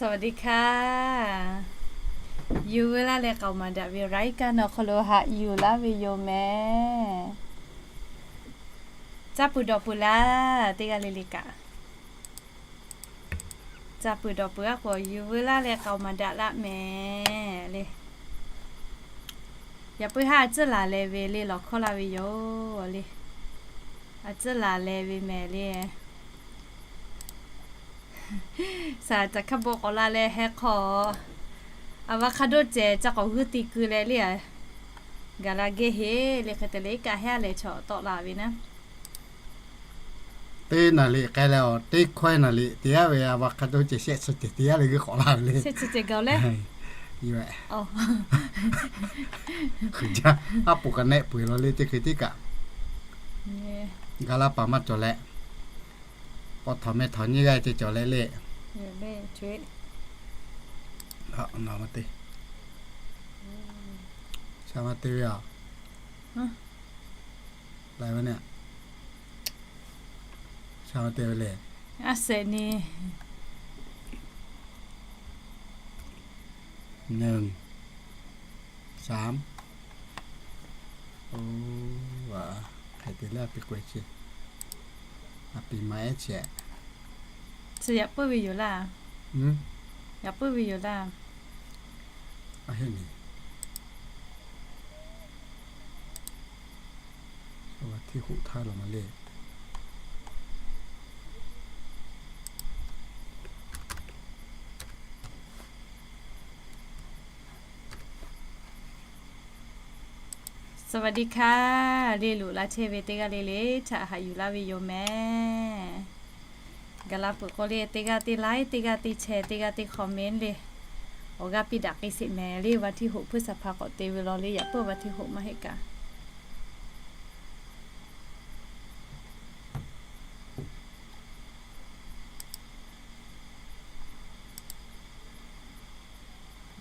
สวัสดีค่ะ Yuˬ veu laˇ leh k'aoˍ maˍ daꞈ ve รายการ awˬ hk'aw lo haꞈ yuˬ laˇ ve yoˬ mehˍ. Caˇ puiˍ dawˬ puiˍ laˇ teˇ g'aˇ le le kaꞈ, caˇ puiˍ dawˬ puiˍ aˉ k'o yuˬ veu laˇ leh k'aoˍ maˍ daꞈ laˇ mehˍ le. Yaꞈ puiˉ haˉ a tcuhˉ laˬ leh ve le lawˬ hkawˇ laˇ ve yoˬ le. A tcuhˉ laˬ leh ve mehˍ le. Saˍ taˍ hkaˇ bon k'awꞈ la leh heh hk'aw, avocado ceh ca k'awꞈ g'uiˇ ti keu leh le a, gaˬ la geh heˆ le. Hk'e te leh iˉ kaˆ heˉ a leh chaw tawˆ la ve naˉ. Teˇ naˍ riˍ k'ai leh a, teˇ hkawehˇ naˍ riˍ te aˉ ve avocado ceh shehˆ chi ceh te aˉ leh g'uiˇ k'awꞈ la ve le. Hk'e jaˇ, aˉ poꞈ kaꞈ nehˆ peuˬ law le teˇ hk'e tiˉ kaꞈ. Gaˬ la paˍ maˇ cawˬ leh, k'awꞈ htawnˍ meh htawnˍ nyiˇ g'aˇ ceh cawˬ leh le. Sha maˇ te ve a, lai ve ne, sha maˇ te ve le. สาม โอ้ hk'e te leh a piˍ k'oꞈ e chi, a piˍ maˇ ehˉ chehˇ. Chi yaꞈ puiˉ ve yoˬ laˇ. Yaꞈ puiˉ ve yoˬ laˇ. A heˆ ni. Htiˇ hoꞈ htaˇ la ma le. สวัสดีค่ะ le loꞈ la chehˇ ve teˇ g'aˇ le le htaꞈ haꞈ yuˬ laˇ ve yoˬ mehˍ. Gaˬ la peuˬ k'o le teˇ g'aˇ teˇ like, teˇ g'aˇ teˇ share, teˇ g'aˇ teˇ comment le, awˬ g'aˇ piˇ daꞈ k'ai sheˍ mehˍ le. วันที่หก พฤษภา k'awꞈ te ve law le, yaꞈ puiˉ วันที่หก maˇ heˆ kaꞈ.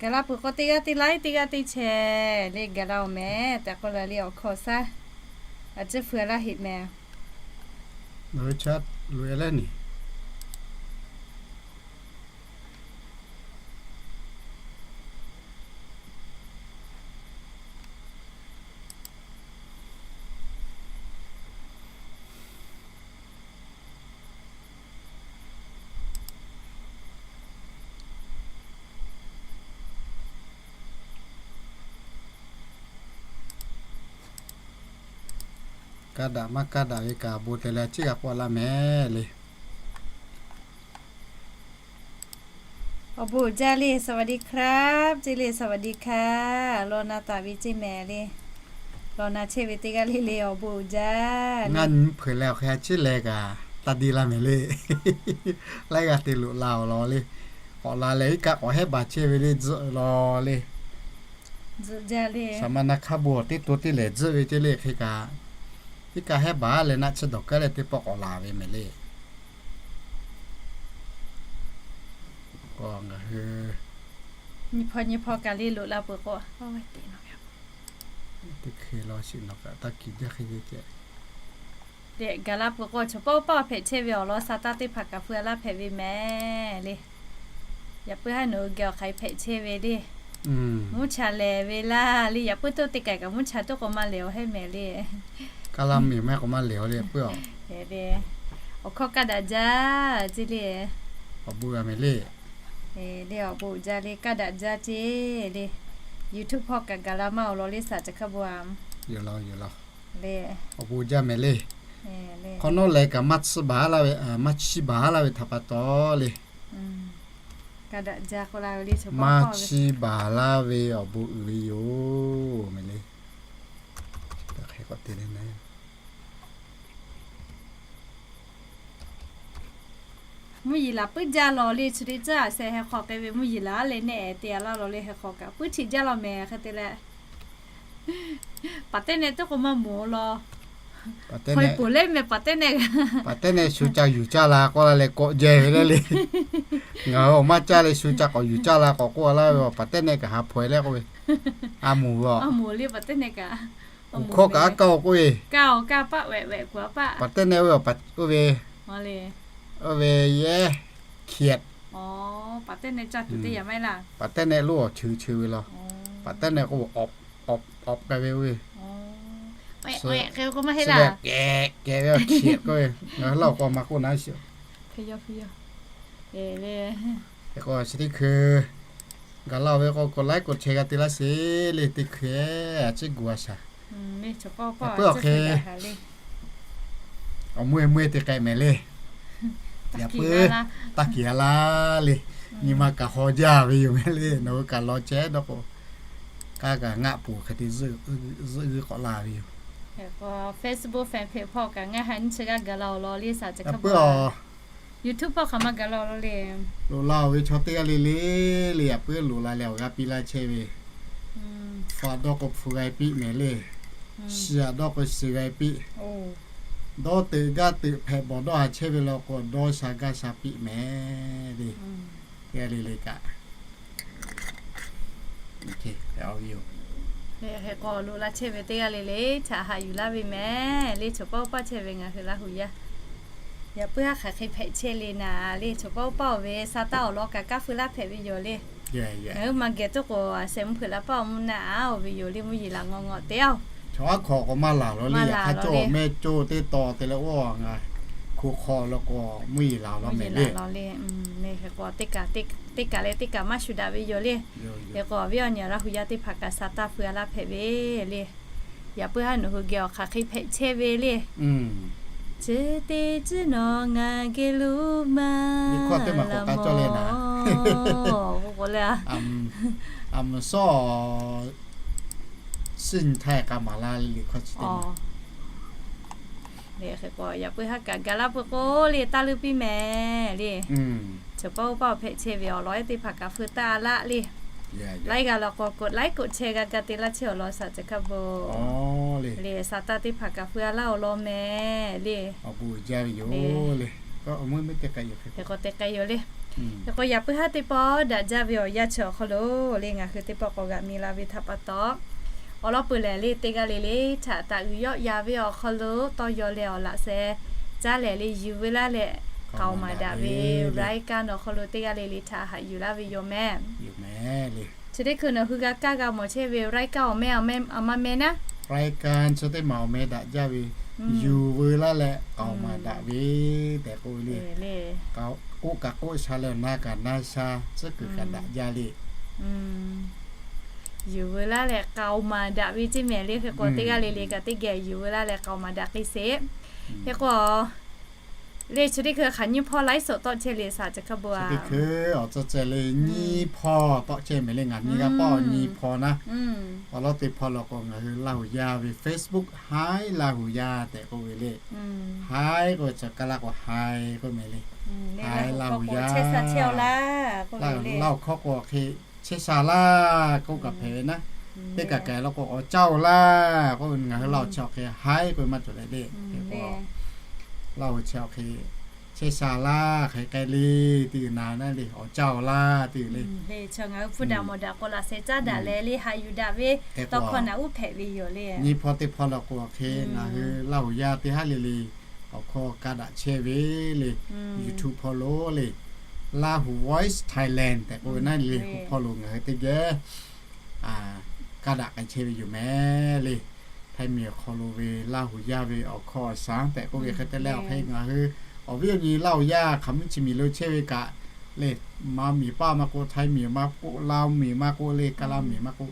Gaˬ la peuˬ k'o teˇ g'aˇ teˇ like, teˇ g'aˇ teˇ share le gaˬ la-oˬ mehˍ tehꞈ k'oˆ la le awˬ hkawˇ shaˉ. A ciˉ hpu laˇ heˆ mehˍ. Nawˬ hui chaꞈ loꞈ e leh ni. Kaˇ daꞈ maˇ kaˇ daꞈ ve kaꞈ bon te leh a ciˉ g'a k'awꞈ laˇ mehˍ le. Awˬ bon uiˍ jaˇ le, สวัสดีครับ ceˇ le, สวัสดีค่ะ law na taˍ ve ceˇ mehˍ le. Law na chehˇ ve teˇ g'aˇ le le awˬ bon uiˍ jaˇ. Ngaˬ nyi hpeuꞈ leh awˬ hk'e a ciˉ leh kaꞈ taˇ deˇ laˇ mehˍ le. Laiˉ g'aˇ te loꞈ la awˬ lawn le. K'awꞈ la leh iˉ kaˆ k'awꞈ hehˉ baˬ chehˇ ve le tzuhꞈ law le. Saˍ ma na hkaˇ bon awˬ teˇ to teˇ lehˬ tzuhꞈ ve ceˇ le hk'e kaꞈ, iˉ kaˆ hehˉ baˬ leh naˆ tsuhˇ dawˬ kaˉ leh teˇ pawˆ k'awꞈ laˬ ve mehˍ le. K'o ngaˬ hui nyi hpaw nyi hpaw kaꞈ le loꞈ la peuˬ k'o, teˇ hk'e law shiˍ nawˬ kaꞈ taˇ kiˍ jaˇ hk'e ve ceh. Dehꞈ gaˬ la peuˬ k'o chaw pawˆ pawˆ hpehꞈ chehˇ ve awˬ lawn sa taˇ teˇ hpaˍ kaꞈ hpu a laˇ hpehꞈ ve mehˍ le. Yaꞈ puiˉ haˉ nawˬ hui geh awˬ hk'aˬ hk'e hpehꞈ chehˇ ve le. Mvuhˇ cha lehˬ ve laˇ le, yaꞈ puiˉ toˇ te k'ai kaꞈ mvuhˇ cha toˇ k'o maˇ lehˬ awˬ hehˉ mehˍ le. Kaˇ laˇ miˬ maˇ k'o maˇ lehˬ awˬ le yaꞈ puiˉ a. Awˬ hkawˇ kaˇ daꞈ jaˇ ceˇ le. Awˬ bon g'a mehˍ le. Le awˬ bon uiˍ jaˇ le, kaˇ daꞈ jaˇ ceˇ le. YouTube hpawˇ kaꞈ gaˬ la maˇ awˬ lawn le saˍ ca hkaˇ bon a. Yoˬ law yoˬ law. Awˬ bon jaˇ mehˍ le. Hk'awꞈ nawˉ leh kaꞈ maˇ chiˇ baˬ laˇ ve, maˇ chiˇ baˬ laˇ ve htaꞈ pa taw le. Maˇ chiˇ baˬ laˇ ve awˬ bon uiˍ ve yoˬ mehˍ le. Mvuhˇ yeˬ laˬ puiˉ jaˇ law le, chi teˇ tcuhˉ a sheh heh hk'aw k'ai ve mvuhˇ yeˬ laˬ leh nehˆ te a laˇ law le, heh hk'aw kaꞈ puiˉ htiꞈ jaˇ law mehˍ hk'e te leh. Paˍ tehˉ neh tuˉ k'o maˇ moˍ law. Hk'aw e poˬ lehˉ meh paˍ tehˉ neh, paˍ tehˉ neh shu ca yuˬ caˇ la k'oˆ la leh kawꞈ jehˬ ve le le. Ngaˬ hui awˬ maˇ caˇ leh shu ca k'awꞈ yuˬ caˇ la k'awꞈ k'oˆ laˇ ve paˍ tehˉ neh kaꞈ ha hpaw e leh k'oˆ ve, a moˍ ve a. Kuˬ hkawˇ kaꞈ a kaˇ-oˬ k'oˆ ve, kaˇ-oˬ kaˇ paˆ vehꞈ vehꞈ kuˬ a paˆ. Paˍ tehˉ neh oˇ ve, oˇ ve, oˇ ve yehˉ hkiꞈ. Paˍ Paˍ tehˇ neh lonˉ awˬ cheuˬ cheuˬ ve law. Paˍ tehˇ neh k'o, awˬ k'ai ve oˇ ve, kehˬ kehˬ ve awˬ hkiˬ k'oˆ ve, ngaˬ hui Laˇ huˍ k'o maˇ k'oˆ naˉ shiˍ. K'o chi teˇ hkui gaˬ la-oˬ ve k'o, กดไลค์ กดแชร์ g'a te laˇ sheˍ le. Teˇ hkui a ciˉ gu a shaˍ. Puiˉ awˬ hk'e, awˬ meuˇ meuˇ te k'ai mehˍ le. Yaꞈ puiˉ taˇ kiˬ a laˇ le. Nyi ma kaꞈ haw jaˇ ve yoˬ mehˍ le. Nawˬ hui kaꞈ law chehˇ dawˇ k'o, k'aˉ kaꞈ ngaˆ poˬ hk'e te zuhˆ g'uiˇ k'awꞈ la ve yoˬ. Facebook fan page hpawˇ kaꞈ ngaˬ hui nyiˇ chi g'aˇ gaˬ la-oˬ law le, shaˍ ca hk'a puiˉ a. YouTube hpawˇ hk'aˬ ma gaˬ la-oˬ law le. Loꞈ la-oˬ ve chaw teˇ g'aˇ le le le, yaꞈ puiˉ loꞈ la leh awˬ g'aˇ piˇ laˇ chehˇ ve, hpu a dawˇ k'o hpu g'a piˇ mehˍ le. Shiˍ a dawˇ k'o shiˍ g'a piˇ. Dawˇ teuꞈ gaˇ teuꞈ hpehꞈ bawˬ dawˇ haˍ chehˇ ve law k'o, dawˇ sha gaˇ sha piˇ mehˍ le. Teˇ g'aˇ le le kaꞈ, hk'e k'o loꞈ la chehˇ ve teˇ g'aˇ le le htaꞈ haꞈ yuˬ laˇ ve mehˍ le. Chaw pawˆ pawˆ chehˇ ve ngaˬ hui Laˇ huˍ yaˇ, yaꞈ puiˉ haˉ hk'aˬ hk'e hpehꞈ chehˇ le naˍ le. Chaw pawˆ pawˆ ve sa taˇ awˬ lawn kaꞈ kanˉ feu laˇ hpehꞈ ve yoˬ le. Ngaˬ hui maˇ geh tuˉ k'o, a shehˍ mvuhˇ hpeuꞈ la paˇ awˬ mvuhˇ naˆ a oˬ ve yoˬ le, mvuhˇ yeˬ laˬ ngawˬ ngawˬ te-oˬ. Chaw aˉ hk'aw k'o maˇ laˬ law le, yaꞈ hk'aˇ cawˇ mehˆ cawˇ teˇ taw te leh oˇ ngaˬ hk'oˆ hk'aw law k'o mvuhˇ yeˬ laˬ law mehˍ le. Mehˍ hk'e k'o, teˇ kaˬ leh teˇ kaˬ maˇ shuˍ daꞈ ve yoˬ le. Hk'e k'o, awˬ viˉ awˬ nyi Laˇ huˍ yaˇ teˇ hpaˍ kaꞈ sa taˇ feu a laˇ hpehꞈ ve le. Yaꞈ puiˉ haˉ nawˬ hui geh awˬ hk'aˬ hk'e hpehꞈ chehˇ ve le. Chi teˇ ciˉ nawˬ ngaˬ geh lo maˇ laˬ mawˬ. K'o k'o le, a mvuhˇ sawˉ shiˉ nyi htaˇ k'a maˍ la le hkawˇ chi teˇ. Hk'e k'o, yaꞈ puiˉ haˉ kaꞈ gaˬ laˇ peuˬ k'o le, taˇ leuˇ piˇ mehˍ le. Chaw pawˆ pawˆ hpehꞈ chehˇ ve awˬ lawn ehˉ teˇ hpaˍ kaꞈ feu taˇ a laˇ le. Laiˉ g'a law k'o, กดไลค์ กดแชร์ g'a ga te laˇ chehˇ awˬ lawn shaˍ ca hk'a bvuhˬ le. Sa taˇ teˇ hpaˍ kaꞈ feu a laˇ awˬ lawn mehˍ le. Awˬ bon jaˇ ve yoˬ le. Hk'e k'o te k'ai yoˬ le. Hk'e k'o yaꞈ puiˉ haˉ teˇ pawˆ daꞈ jaˇ ve awˬ yanˇ chi awˬ hk'aw lo le, ngaˬ hui teˇ pawˆ k'awꞈ g'aꞈ mi la ve htaꞈ pa taw, awˬ lawn peuˬ lehˬ le, teˇ g'aˇ le le htaꞈ taꞈ uiˍ yawˆ ya ve awˬ hk'aw lo tawˇ yaw leh awˬ laꞈ sheh caˉ lehˬ le, yuˬ veu laˇ leh k'aoˍ maˍ daꞈ ve รายการ awˬ hk'aw lo teˇ g'aˇ le le htaꞈ haꞈ yuˬ laˇ ve yoˬ mehˍ. Chi teˇ hkui nawˬ hui g'a kaˇ g'a mawˬ chehˇ ve รายการ awˬ meh a ma meh naˉ, รายการ chi teˇ maˬ awˬ meh daꞈ jaˇ ve, yuˬ veu laˇ leh k'aoˍ maˍ daꞈ ve tehꞈ k'oˆ ve le. K'oˆ kaꞈ k'oˆ sha leh na kaꞈ na sha, tcuhˉ kuiˬ kaꞈ daꞈ jaˇ le. Yuˬ veu laˇ leh k'aoˍ maˍ daꞈ ve ceˇ mehˍ le. Hk'e k'o teˇ g'aˇ le le kaꞈ teˇ geh yuˬ veu laˇ leh k'aoˍ maˍ daꞈ k'ai sheˍ. Hk'e k'o le, chi teˇ hkui hk'aˬ nyiˇ hpawˇ ไลฟ์สด tawˆ chehˇ le shaˍ ca hk'a bvuhˬ a. Chi teˇ hkui awˬ tcuh ceh le nyiˇ hpawˇ tawˆ chehˇ mehˍ le, ngaˬ nyi g'a pawˆ nyiˇ hpawˇ naˉ. Awˬ lawn teˇ hpawˇ law k'o ngaˬ hui Laˇ huˍ yaˇ ve Facebook Haiˉ Laˇ huˍ yaˇ tehꞈ k'oˆ ve le. Haiˉ k'oˆ ve chi kaˇ laˇ k'o hai k'oˆ mehˍ le. Haiˉ Laˇ huˍ yaˇ, Laˇ huˍ hkawˇ k'o hk'e chehˇ sha laˇ k'oˆ kaꞈ hpehꞈ ve naˉ. Teˇ kaˬ kaˬ law k'o awˬ caˇ-oˬ laˇ k'oˆ ve, ngaˬ hui Laˇ huˍ chi awˬ hk'e hai k'oˆ ve maˇ cawˬ leh le. Hk'e k'o Laˇ huˍ chi awˬ hk'e chehˇ sha laˇ hk'e k'ai le, teˇ g'uiˬ na naˉ le, awˬ caˇ-oˬ laˇ teˇ g'uiˬ le. Ngaˬ hui hpu daꞈ mawˬ daꞈ k'o laꞈ sheh caˉ daꞈ leh le, haꞈ yuˬ daꞈ ve tawˇ hkawˇ naꞈ uˉ hpehꞈ ve yoˬ le. Nyiˇ hpawˇ teˇ hpawˇ law k'o hk'e ngaˬ hui Laˇ huˍ yaˇ teˇ haˉ le le awˬ hkawˇ kaˇ daꞈ chehˇ ve le. YouTube hpawˇ lo le, Lahu Voice Thailand tehꞈ k'oˆ ve naˉ le, hpawˇ lo ngaˬ hui teˇ geh kaˇ daꞈ k'ai chehˇ ve yoˬ mehˍ le. Htaiˇ miˬ awˬ hk'aw lo ve Laˇ huˍ yaˇ ve awˬ hkawˇ awˬ shaˉ tehꞈ k'oˆ ve hk'e te leh awˬ hk'e ngaˬ hui awˬ viˉ awˬ nyi Laˇ huˍ yaˇ hk'aˬ miˉ chi miˬ lo chehˇ ve kaꞈ le, Maˇ miˬ paˇ maˇ k'oˆ, Htaiˇ miˬ maˇ k'oˆ, Laˇ miˬ maˇ k'oˆ le, Kaˇ laˇ miˬ maˇ k'oˆ,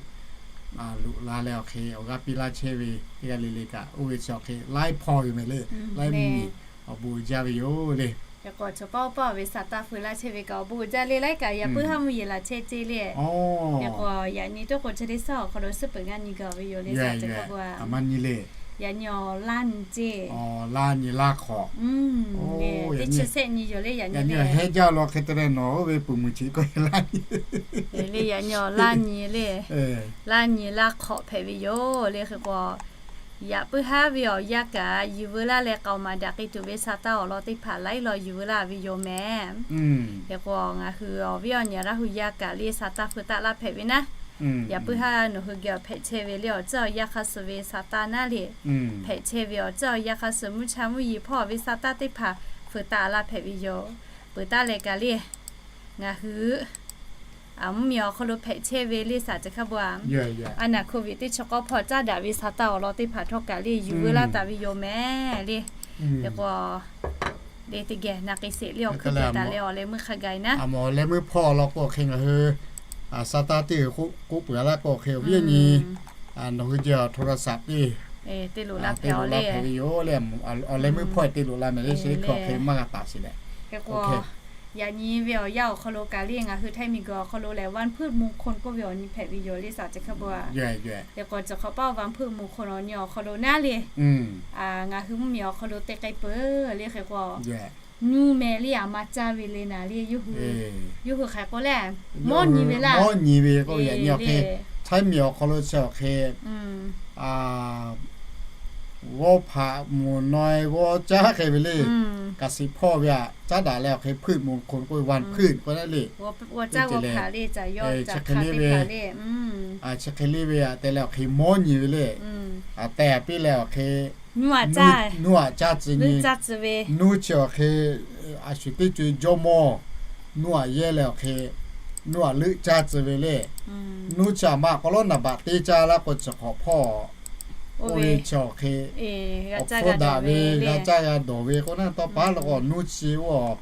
loꞈ la leh awˬ hk'e awˬ g'aˇ piˇ laˇ chehˇ ve teˇ g'aˇ le le kaꞈ oˇ ve chi awˬ hk'e laiˉ hpawˇ yoˬ mehˍ le. Laiˉ miˬ awˬ bon uiˍ jaˇ ve yoˬ le. Hk'e k'o chaw pawˆ pawˆ ve sa taˇ feu laˇ chehˇ ve kaꞈ awˬ bon uiˍ jaˇ le, laiˉ kaꞈ yaꞈ puiˉ haˉ mvuhˇ yeˬ laˬ chehˇ ceˇ le. Hk'e k'o yaꞈ nyi tuˉ k'o chi teˇ sawˉ awˬ hk'aw lo suhˉ peuˬ ngaˇ nyi gaˬ ve yoˬ le. Yaꞈ nyi awˬ laˇ nyi ceˇ. Teˇ chi sehˆ nyi yoˬ le. Yaꞈ nyi hehˉ jaˇ law hk'e te leh nawˬ oˇ ve puˬ muiˬ chi k'oˆ ve laˇ nyi le. Yaꞈ nyi awˬ laˇ nyi le. Laˇ nyi laˇ hk'awꞈ hpehꞈ ve yoˬ le. Hk'e k'o yaꞈ puiˉ haˉ ve awˬ yanˇ kaꞈ yuˬ veu laˇ leh k'aoˍ maˍ daꞈ k'ai tuˬ ve sa taˇ awˬ lawn teˇ hpaˍ laiˉ law yuˬ veu laˇ ve yoˬ mehˍ. Hk'e k'o ngaˬ hui awˬ viˉ awˬ nyi Laˇ huˍ yaˇ kaꞈ le sa taˇ feu taˆ laˇ hpehꞈ ve naˉ, yaꞈ puiˉ haˉ nawˬ hui geh awˬ hpehꞈ chehˇ ve le awˬ ceuˬ awˬ yanˇ hk'a shuˍ ve sa taˇ naˉ le. Hpehꞈ chehˇ ve awˬ ceuˬ awˬ yanˇ hk'a shuˍ mvuhˇ cha mvuhˇ yeˬ hpawˇ ve sa taˇ teˇ hpaˍ feu taˆ laˇ hpehꞈ ve yoˬ. Peuˬ taˆ leh kaꞈ le Ngaˬ hui mvuhˇmiˬ awˬ hk'aw lo hpehꞈ chehˇ ve le saˍ ceˬ hkaˇ bon a, a naˍ hk'oˆ ve teˇ chi k'awˇ hpawˇ caˉ daꞈ ve sa taˇ awˬ lawn teˇ hpaˍ htawˇ kaꞈ le yuˬ veu laˇ taˍ ve yoˬ mehˍ le. Hk'e k'o, le teˇ geh na k'ai sheˍ le awˬ hkuiˉ puiˍ taˍ leh awˬ leh meuˇ hk'a gaˬ naˉ, awˬ leh meuˇ hpawˇ law k'o hk'e ngaˬ hui sa taˇ teˇ g'uiˬ k'oˆ peuˬ laˇ k'o hk'e awˬ viˉ nyi nawˬ hui jehˬ awˬ hto la saˍ piˇ te loꞈ la hpehꞈ ve yoˬ le. Awˬ leh meuˇ hpawˇ te loꞈ la mehˍ le, chi teˇ hkui awˬ hk'e maˇ g'a taˍ sheˍ leh. Hk'e k'o, yaꞈ nyi ve awˬ yanˇ awˬ hk'aw lo kaꞈ le ngaˬ hui Htaiˇ miˬguiˬ awˬ hk'aw lo lehˬ วันพืชมงคล k'oˆ ve awˬ nyi hpehꞈ ve yoˬ le saˍ ceˬ hkaˇ bon a. Hk'e k'o chi hk'awꞈ paˆ วันพืชมงคล awˬ nyi awˬ hk'aw lo naˉ le, ngaˬ hui mvuhˇmiˬ awˬ hk'aw lo te k'ai peuˬ le. Hk'e k'o, nyu mehˍ le aˬ ma caˇ ve le naˍ le, yawˇ hui hk'aˬ k'o lehˬ, mawˇ nyi ve laˇ. Mawˇ nyi ve k'oˆ ve yaꞈ nyi awˬ hk'e, Htaiˇ miˬ awˬ hk'aw lo chi awˬ hk'e g'awˇ hpaꞈ moˍ naweh g'awˇ caˉ hk'e ve le. Kaꞈ shiˍ hpawˇ ve aꞈ caˉ daꞈ leh awˬ hk'e พืชมงคล k'oˆ ve วันพืช k'oˆ ve le. Chi hk'e le ve, chi hk'e le ve aꞈ te leh awˬ hk'e mawˇ nyi ve le. Tehꞈ piˇ leh awˬ hk'e, nuˇ aꞈ caˇ tcuh nyi, nuˇ chi awˬ hk'e, a shu teˇ co jawˇmawˇ nuˇ aꞈ yehˇ leh awˬ hk'e, nuˇ aꞈ leuˆ caˇ tcuh ve le. Nuˇ chi aˬ ma k'aw lawˉ naˍ baꞈ teˇ caˇ laˇ k'o chi hk'awꞈ hpawˇ oˇ ve chi awˬ hk'e, awˬ hpfuhˇ daꞈ ve g'a caˇ g'a dawˬ ve k'o naˉ tawˇ paˉ la k'o nuˇ chi oˇ a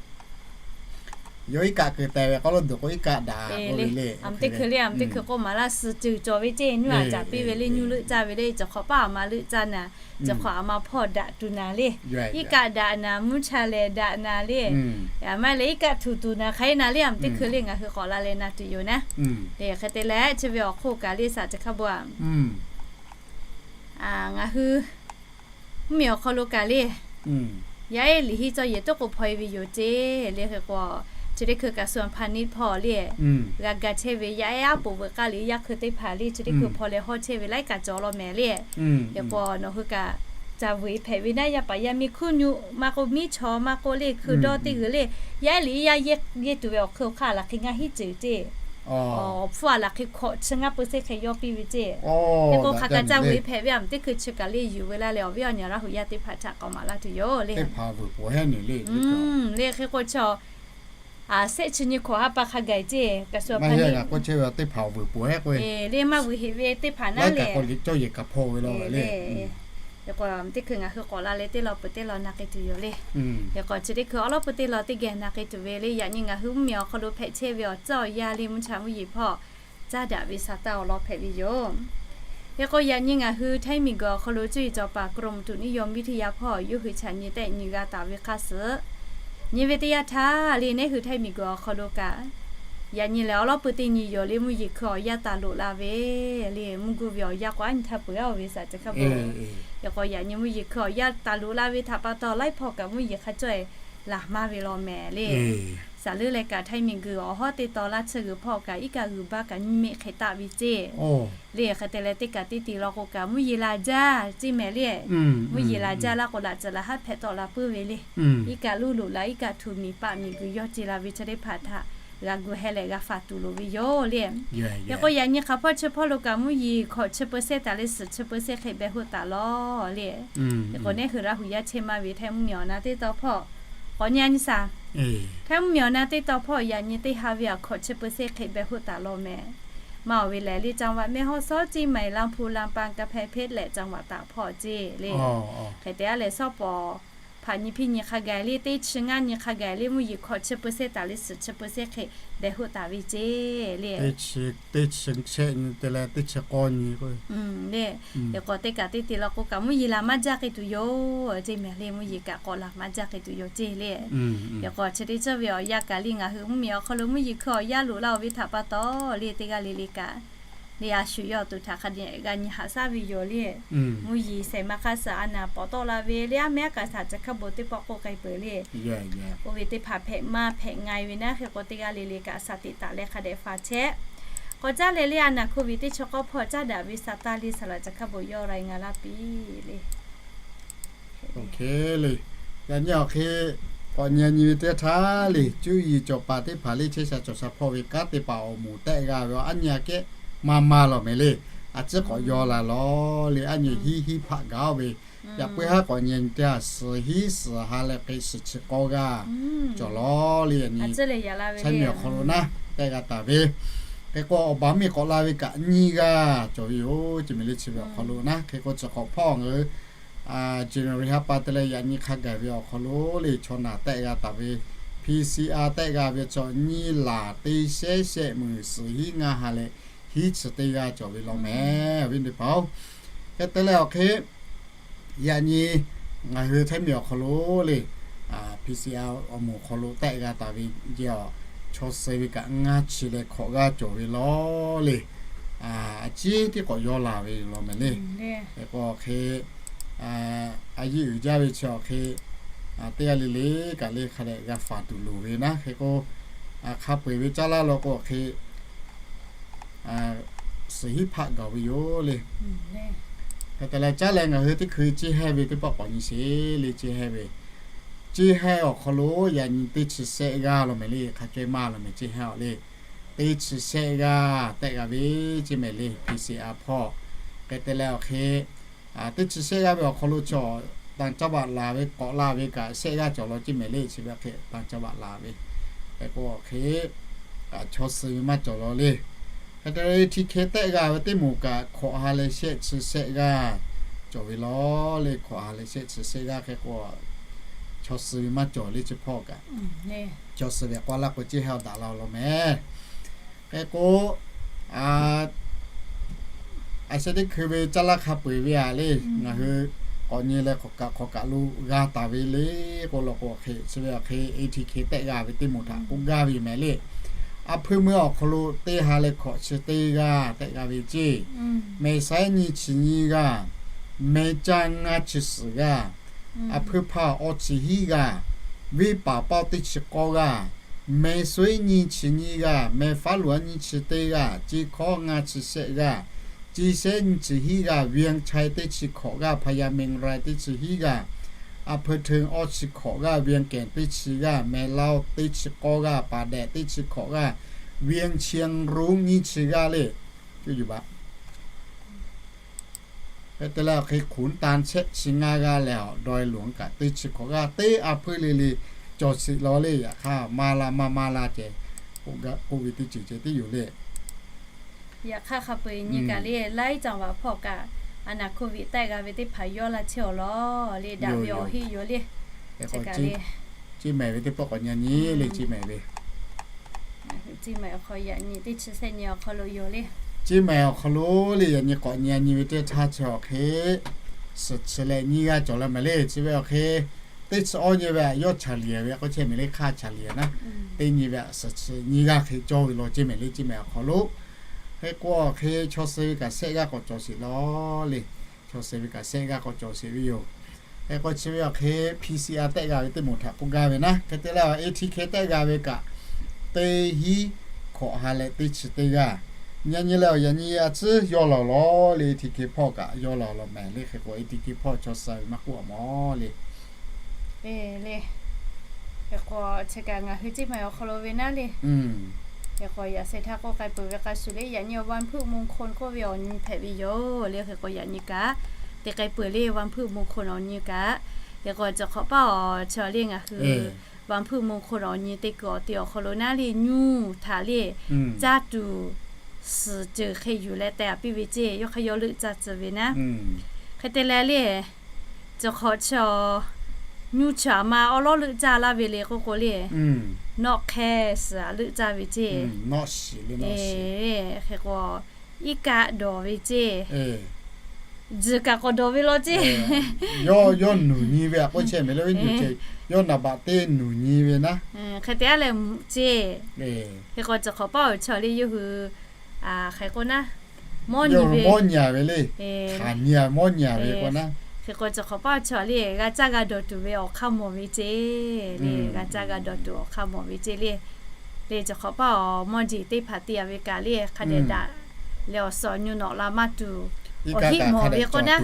yawˇ iˉ kaˆ keu teh ve k'aw lawˉ duˬ k'o iˉ kaˆ daꞈ k'oˆ ve le. Aˬ teˇ hkui le, aˬ teˇ hkui k'oˆ maˍ laˇ suh ceuˬ cawˬ ve ceˇ, nuˇ aꞈ caˍ piˇ ve le, nuˇ leuˆ caˇ ve le, chi hk'awꞈ paˉ aˬ ma leuˆ caˇ naˍ, chi hk'awꞈ aˬ ma hpawˇ daꞈ tuˬ naˍ le. Iˉ kaˆ daꞈ naˍ, mvuhˇ cha lehˬ daꞈ naˍ le. Aˬ ma lehˬ iˉ kaˆ htuꞈ tuˬ naˍ hk'aˬ hk'e naˍ le, aˬ teˇ hkui le ngaˬ hui k'awꞈ la leh na tuˬ yoˬ naˉ. Hk'e te leh chi ve awˬ hk'oˆ kaꞈ le saˍ ceˬ hkaˇ bon a ngaˬ hui mvuhˇmiˬ awˬ hk'aw lo kaꞈ le, yaˇ ehˉ liꞈ henˇ cawˇ yehˬ toˉ k'o hpaw e ve yoˬ ceˇ le. Hk'e k'o, chi teˇ hkui kaꞈ suh hpaˇ niˆ hpawˇ le, g'a ga chehˇ ve yaˇ ehˉ aˉ poꞈ veuꞈ k'aˇ liꞈ yaˇ hkui teˇ hpaˍ le chi teˇ hkui hpaw leh hawˇ chehˇ ve laiˉ kaꞈ cawˬ law mehˍ le. Hk'e k'o nawˬ hui kaꞈ ca vuiˬ hpehꞈ ve naˉ, yaˇ paˍ yaˇ miˇ hkuiˉ nuˆ maˇ k'oˆ, miˉ chaw maˇ k'oˆ le, hkui dawˇ teˇ g'uiˬ le, yaˇ ehˉ liꞈ yaˇ yehˇ tuˬ ve awˬ hk'eun awˬ hk'aˇ laˬ hk'e ngaˇ hinˉ ceuˬ ceˇ. Awˬ hpfuhˇ a laˬ hk'e hkawꞈ chi ngaˇ peuˬ sehˉ hk'e yawˇ piˇ ve ceˇ. Hk'e k'o hk'aˬ kaꞈ ca vuiˬ hpehꞈ ve aˬ teˇ hkui chi kaꞈ le yuˬ veu laˇ leh awˬ viˉ awˬ nyi Laˇ hu yaˇ teˇ hpaˍ htaꞈ k'awꞈ maˍ laˇ tuˬ yoˬ le. Le hk'e k'o chi a sehˆ chi nyi hkawꞈ ha pa hk'a gaˬ ceˇ, kaꞈ suh hpaˇ niˆ k'oˆ chehˇ ve teˇ hpaˍ awˬ vuiˬ peuˬ hehˉ k'o le, maˇ vuiˬ heꞈ ve teˇ hpaˍ naˉ le. Teˇ hkui ngaˬ hui k'awꞈ la leh teˇ law peuˬ teˇ law na k'ai tuˬ yoˬ le. Hk'e k'o chi teˇ hkui awˉ lawˉ peuˬ teˇ law teˇ geh na k'ai tuˬ ve le. Yaꞈ nyi ngaˬ hui mvuhˇmiˬ awˬ hk'aw lo hpehꞈ chehˇ ve awˬ tcuhˉ awˬ yaˇ le mvuhˇ cha mvuhˇ yeˬ hpawˇ caˉ daꞈ ve sa taˇ awˬ lawn hpehꞈ ve yoˬ. Hk'e k'o yaꞈ nyi ngaˬ hui Htaiˇ miˬguiˬ awˬ hk'aw lo cuˇ yiˍ cawˬ paˍ กรมอุตุนิยมวิทยา hpawˇ yawˇ hui chaꞈ nyi tehˆ nyi g'a taˍ ve hk'aˇ suhˍ nyi ve teˇ yanˇ htaˇ le, neˉ hui Htaiˇ miˬguiˬ awˬ hk'aw lo kaꞈ, yaꞈ nyi lehˬ awˉ lawˉ pui teˇ nyi yoˬ le, mvuhˇ yeˬ hkui awˬ yaˇ taˍ loꞈ la ve le, mvuhˇ guˇ ve awˬ yaˇ k'o aˉ nyi htaˇ peuˬ-a ve saˍ ceˬ hk'a peu. Hk'e k'o yaꞈ nyi mvuhˇ yeˬ hkui awˬ yaˇ taˍ loꞈ la ve htaꞈ pa taw laiˉ hpawˇ kaꞈ mvuhˇ yeˬ hk'a cawˇ-e laˬ maˇ ve law mehˍ le. Saˍ leuˉ leh kaꞈ Htaiˇ miˬguiˬ awˬ hawˉ teˇ taw laˇ chi g'uiˬ hpawˇ kaꞈ iˉ kaˆ g'uiˬ baˆ kaꞈ nyiˇ meˆ hk'e taˆ ve ceˇ le. Hk'e te leh teˇ kaꞈ teˇ te law k'o kaꞈ mvuhˇ yeˬ laˬ jaˇ ceˇ mehˍ le. Mvuhˇ yeˬ laˬ jaˇ laˇ k'o laꞈ tcuhˍ laˬ haˉ hpehꞈ tawˆ la puiˉ ve le. Iˉ kaˆ luˇ loꞈ la, iˉ kaˆ htuꞈ miˬ paˆ miˬ guiˬ yawˇ ce la ve chi teˇ hpaˍ htaꞈ g'a gu heh leh g'a faˍ tuˬ loˍ ve yoˬ le. Hk'e k'o yaꞈ nyi hk'aˬ hpawˇ chi hpawˇ lo kaꞈ mvuhˇ yeˬ hkawꞈ chi peuˬ sehˉ taˍ leh suhˍ chi peuˬ sehˉ hk'e behˬ hoˆ taˍ law le. Hk'e k'o neˉ hui Laˇ hu yaˇ chehˇ maˇ ve Htaiˇ mvuhˇmiˬ awˬ na teˇ taw hpawˇ k'awꞈ nyi a nyi saˍ. Htaiˇ mvuhˇmiˬ awˬ na teˇ taw hpawˇ yaꞈ nyi teˇ ha ve aˬ hkawꞈ chi peuˬ sehˉ hk'e behˬ hoˆ taˍ law mehˍ. Maˇ awˬ ve lehˬ le จังหวัดแม่ฮ่องสอน เชียงใหม่ ลำพูน ลำปาง กำแพงเพชร leh จังหวัดตาก hpawˇ ceˇ le. Hk'e te a lehˬ sawˉ pawˍ hpaˍ nyi hpiˇ nyi hk'a gaˬ le, teˇ chi ngaˇ nyi hk'a gaˬ le, mvuhˇ yeˬ hkawꞈ chi peuˬ sehˉ taˍ leh suhˍ chi peuˬ sehˉ hk'e behˬ hoˆ taˍ ve ceˇ le. Teˇ chi shehˆ nyi te leh teˇ chi k'awˇ nyi k'o le. Hk'e k'o teˇ kaꞈ teˇ te law k'o kaꞈ mvuhˇ yeˬ laˬ maˇ jaˇ k'ai tuˬ yoˬ ceˇ mehˍ le, mvuhˇ yeˬ kaꞈ k'awꞈ laˬ maˇ jaˇ k'ai tuˬ yoˬ ceˇ le. Hk'e k'o chi teˇ ceuˬ ve awˬ yanˇ kaꞈ le ngaˬ hui mvuhˇmiˬ awˬ hk'aw lo mvuhˇ yeˬ hkui awˬ yaˇ loꞈ laˇ-oˬ ve htaꞈ pa taw le teˇ g'aˇ le le kaꞈ le a shu yawˇ tuˬ htaꞈ hk'a dehꞈ g'a nyi haꞈ shaˉ ve yoˬ le. Mvuhˇ yeˬ shehˍ ma hk'aˇ suhˍ a naˍ pawˍ tawˆ la ve le, a mehˉ a kaꞈ shaˍ ceˬ hk'a bon teˇ pawˆ k'oˆ k'ai peuˬ le. Oˇ ve teˇ hpaˍ hpehꞈ maˇ hpehꞈ nga e ve naˉ hk'e k'o teˇ g'aˇ le le kaꞈ shaˍ teꞈ taˍ leh hk'a dehꞈ faˍ chehˇ. K'awꞈ caˇ leh le a naˍ hko viˬ teˇ chi k'awˇ hpawˇ caˉ daꞈ ve sa taˇ le saˍ laꞈ ceˬ hk'a bon yawˇ ra e ngaˬ laˇ piˇ le. Yaꞈ nyi awˬ hk'e k'awꞈ nyi nyi ve teˇ htaˇ le, cuˇ yiˍ cawˬ paˍ teˇ hpaˍ le chehˇ sha cawˬ sha hpawˇ ve kanˉ te paˍ awˬ moˍ tehˆ g'a ve a nyi a kehˉ maˇ maˇ law mehˍ le. A ciˉ k'awꞈ yaw la law le, a nyi hiˉ hiˉ hpaˆ gaˬ-oˬ ve Yaꞈ puiˉ haˉ k'awꞈ nyi teˇ yanˇ, suhˍ hinˉ suhˍ ha leh hk'e suhˍ chi k'awˇ g'aˇ cawˬ lawˬ le. Yaꞈ nyi China miˬ awˬ hk'aw lo naˉ tehˆ g'a taˍ ve, hk'e k'o awˬ baˬ miˬ k'awꞈ la ve kaꞈ nyiˇ g'aˇ cawˬ ve yoˬ. Chi miˬ le chi ve awˬ hk'aw lo naˉ, hk'e k'o chi hk'awꞈ hpawˇ ngaˬ hui January ha pa te leh yaꞈ nyi hk'a gaˬ ve awˬ hk'aw lo le chaw naˬ tehˆ g'a taˍ ve P C R tehˆ g'a ve chaw nyiˇ laˬ teˇ shehˉ shehˆ muiˬ suhˍ hinˉ ngaˇ ha leh hinˉ chi teˇ g'aˇ cawˬ ve law mehˍ ve teˇ hpaˍ-oˬ. Hk'e te leh awˬ hk'e yaꞈ nyi ngaˬ hui Htaiˇ miˬ awˬ hk'aw lo le P C R awˬ moˍ hk'aw lo tehˆ g'a taˍ ve jehˬ awˬ, chaw suh ve kaꞈ ngaˇ chi leh hkawꞈ g'aˇ cawˬ ve law le. A ciˉ tiˉ k'awꞈ yawˇ laˬ ve law mehˍ le. Hk'e k'o awˬ hk'e a yiˇ uiˍ jaˇ ve chi awˬ hk'e teˇ g'aˇ le le kaꞈ le hk'a dehꞈ g'a faˍ tuˬ loˍ ve naˉ. Hk'e k'o hk'a peu-eˬ ve caˇ laˇ law k'o awˬ hk'e suhˍ hinˉ hpaˆ gaˬ ve yoˬ le. Hk'e te leh caˉ leh ngaˬ hui teˇ hkui ceˇ hehˇ ve teˇ pawˆ k'awꞈ nyi sheˍ le. Ceˇ hehˇ ve, ceˇ hehˇ awˬ hk'aw lo yaꞈ nyi teˇ chi shehˆ g'aˇ law mehˍ le. Hk'a caweh maˇ law mehˍ ceˇ hehˇ awˬ le. Teˇ chi shehˆ g'aˇ tehˆ g'a ve ceˇ mehˍ le P C R hpawˇ. Hk'e te leh awˬ hk'e teˇ chi shehˆ g'aˇ ve awˬ hk'aw lo chaw tanˇ caˇ baꞈ laˬ ve k'awꞈ la ve kaꞈ shehˆ g'aˇ cawˬ law ceˇ mehˍ le. Chi ve hk'e tanˇ caˇ baꞈ la ve, hk'e k'o awˬ hk'e chaw suh ve maˇ cawˬ law le. Hk'e te leh A T K tehˆ g'a ve teˇ moˍ kaꞈ hkawꞈ ha leh shehˆ chi shehˆ g'aˇ cawˬ ve law le. Hkawꞈ ha leh shehˆ chi shehˆ g'aˇ hk'e k'o chaw suh ve maˇ cawˬ le chi hpawˇ kaꞈ. Chaw suh ve k'o laˇ k'o ceˇ hehˇ awˬ daꞈ la law mehˍ. Hk'e k'o a sheh teˇ hkui ve caˇ laˇ hk'a peu-eˬ ve a le, ngaˬ hui k'awꞈ nyi leh hk'awꞈ kaꞈ hk'awꞈ kaꞈ lo g'a taˍ ve le. K'o law k'o awˬ hk'e chi ve awˬ hk'e A T K tehˆ g'a ve teˇ moˍ htaꞈ k'oˆ gaˇ ve yoˬ mehˍ le. A hpui meuˇ awˬ hk'aw lo teˇ ha leh hkawꞈ chi teˇ g'aˇ tehˆ g'a ve ceˇ. Meh saiˉ nyiˇ chi nyiˇ g'aˇ, meh caˇ ngaˇ chi suhˍ g'aˇ, a hpui hpaˇ awˇ chi hiˉ g'aˇ, venˇ paˍ paˇ teˇ chi k'awˇ g'aˇ, meh suiˉ nyiˇ chi nyiˇ g'aˇ, meh faˉ loꞈ aˉ nyiˇ chi teˇ g'aˇ, ceˇ hkawˉ ngaˇ chi shehˆ g'aˇ, ceˇ shehˉ nyiˇ chi hiˉ g'aˇ, Vientiane teˇ chi hkawꞈ g'aˇ, Phayamengrai teˇ chi hiˉ g'aˇ, a pui htaꞈ awˇ chi hkawꞈ g'aˇ, Vientiane teˇ chi g'aˇ, meh laˇ teˇ chi k'awˇ g'aˇ, paˍ dehꞈ teˇ chi hkawꞈ g'aˇ, Vientiane nyiˇ chi g'aˇ le. Hk'e te leh awˬ hk'e ขุนตาลแชะ chi ngaˇ g'aˇ leh awˬ ดอยหลวง kaꞈ teˇ chi hkawꞈ g'aˇ teˇ a pui le le cawˬ sheˍ law le. Yaꞈ hk'aˇ maˇ la maˇ maˇ la ceh k'oˆ ve teˇ ceuˬ ceh tiˉ yoˬ le. Yaꞈ hk'aˇ hk'a peu-eˬ nyi kaꞈ le laiˉ caˍ vaꞈ hpawˇ kaꞈ a naˍ โควิด tehˆ g'a ve teˇ hpaˍ yawˇ la chehˇ awˬ law le daꞈ ve awˬ heˆ yoˬ le. Ceˇ mehˍ ve teˇ pawˆ k'awꞈ nyi nyi le ceˇ mehˍ ve. Ceˇ mehˍ awˬ hk'aw lo le yaꞈ nyi k'awꞈ nyi nyi ve teˇ htaˇ chi awˬ hk'e suhˍ chi leh nyiˇ g'aˇ cawˬ la mehˍ le. Chi ve awˬ hk'e teˇ chi awˇ nyi ve yawˇ เฉลี่ย ve k'o chehˇ mehˍ le hk'aˇ เฉลี่ย naˉ. Teˇ nyi ve suhˍ chi nyiˇ g'aˇ hk'e cawˇ ve law ceˇ mehˍ le ceˇ mehˍ awˬ hk'aw lo. Hk'e k'o awˬ hk'e chaw suh ve kaꞈ shehˆ g'aˇ k'awꞈ cawˬ sheˍ law le. Chaw suh ve kaꞈ shehˆ g'aˇ k'awꞈ cawˬ sheˍ ve yoˬ. Hk'e k'o chi ve awˬ hk'e P C R tehˆ g'a ve teˇ moˍ htaꞈ k'oˆ gaˇ ve naˉ. Hk'e te leh A T K tehˆ g'a ve kaꞈ teˇ hinˉ hkawꞈ ha leh teˇ chi teˇ g'aˇ. Nyi nyi leh awˬ yaꞈ nyi a ciˉ yawˇ laˬ law le A T K hpawˇ kaꞈ yawˇ laˬ law mehˍ le. Hk'e k'o A T K hpawˇ chaw suh ve maˇ k'oˆ a mawˬ le. Hk'e k'o chi kaꞈ ngaˬ hui ceˇ mehˍ awˬ hk'aw lo ve naˉ le. Hk'e k'o yaꞈ sheh htaˇ k'oˆ k'ai peuˬ ve k'a shuˍ le yaꞈ nyi วันพฤหัสมงคล k'oˆ ve awˬ nyi hpehꞈ ve yoˬ le. Hk'e k'o yaꞈ nyi kaꞈ te k'ai peuˬ le วันพฤหัสมงคล awˬ nyi kaꞈ. Hk'e k'o chi hk'awꞈ paˇ awˬ chi le ngaˬ hui วันพฤหัสมงคล awˬ nyi te kuiˬ awˬ te awˬ hk'aw lo naˉ le nyuˇ htaꞈ le caˇ tuˬ suhˍ ceuˬ hk'e yuˬ leh teh a piˇ ve ceˇ. Yawˇ hk'aˇ yawˇ leuˆ caˇ tcuh ve naˉ. Hk'e te leh le chi hk'awꞈ chi nyuˇ chi a ma awˉ lawˉ leuˆ caˇ laˇ ve le k'oˆ k'o le, nawˆ hk'e suhˍ a leuˆ caˇ ve ceˇ. Hk'e k'o iˉ kaˆ dawˬ ve ceˇ. Tzuhˬ kaꞈ k'awꞈ dawˬ ve law ceˇ. Yawˇ nuˬ nyi ve a k'oˆ chehˇ mehˍ le ve nyi ceˇ. Yawˇ naˍ baꞈ teˇ nuˬ nyi ve naˉ. Hk'e te a leh mvuhꞈ ceˇ. Hk'e k'o chi hk'awꞈ paˇ awˬ chi le yawˇ hui hk'e k'o naˉ, mawˇ nyi ve, mawˇ nyi a ve le. Hk'aˬ nyi a mawˇ nyi a ve k'o naˉ. Hk'e k'o chi hk'awꞈ paˇ awˬ chi le g'a caˇ g'a dawˬ tuˬ ve awˬ hk'aˇ mawˬ ve ceˇ le. G'a caˇ g'a dawˬ tuˬ awˬ hk'aˇ mawˬ ve ceˇ le. Le chi hk'awꞈ paˇ awˬ mawˇ jeˬ teˇ hpaˍ te a ve kaꞈ le hk'a dehꞈ daꞈ leh awˬ suhˍ awˬ nyi nawꞈ la maˇ tuˬ awˬ heˆ mawˬ ve k'o naˉ.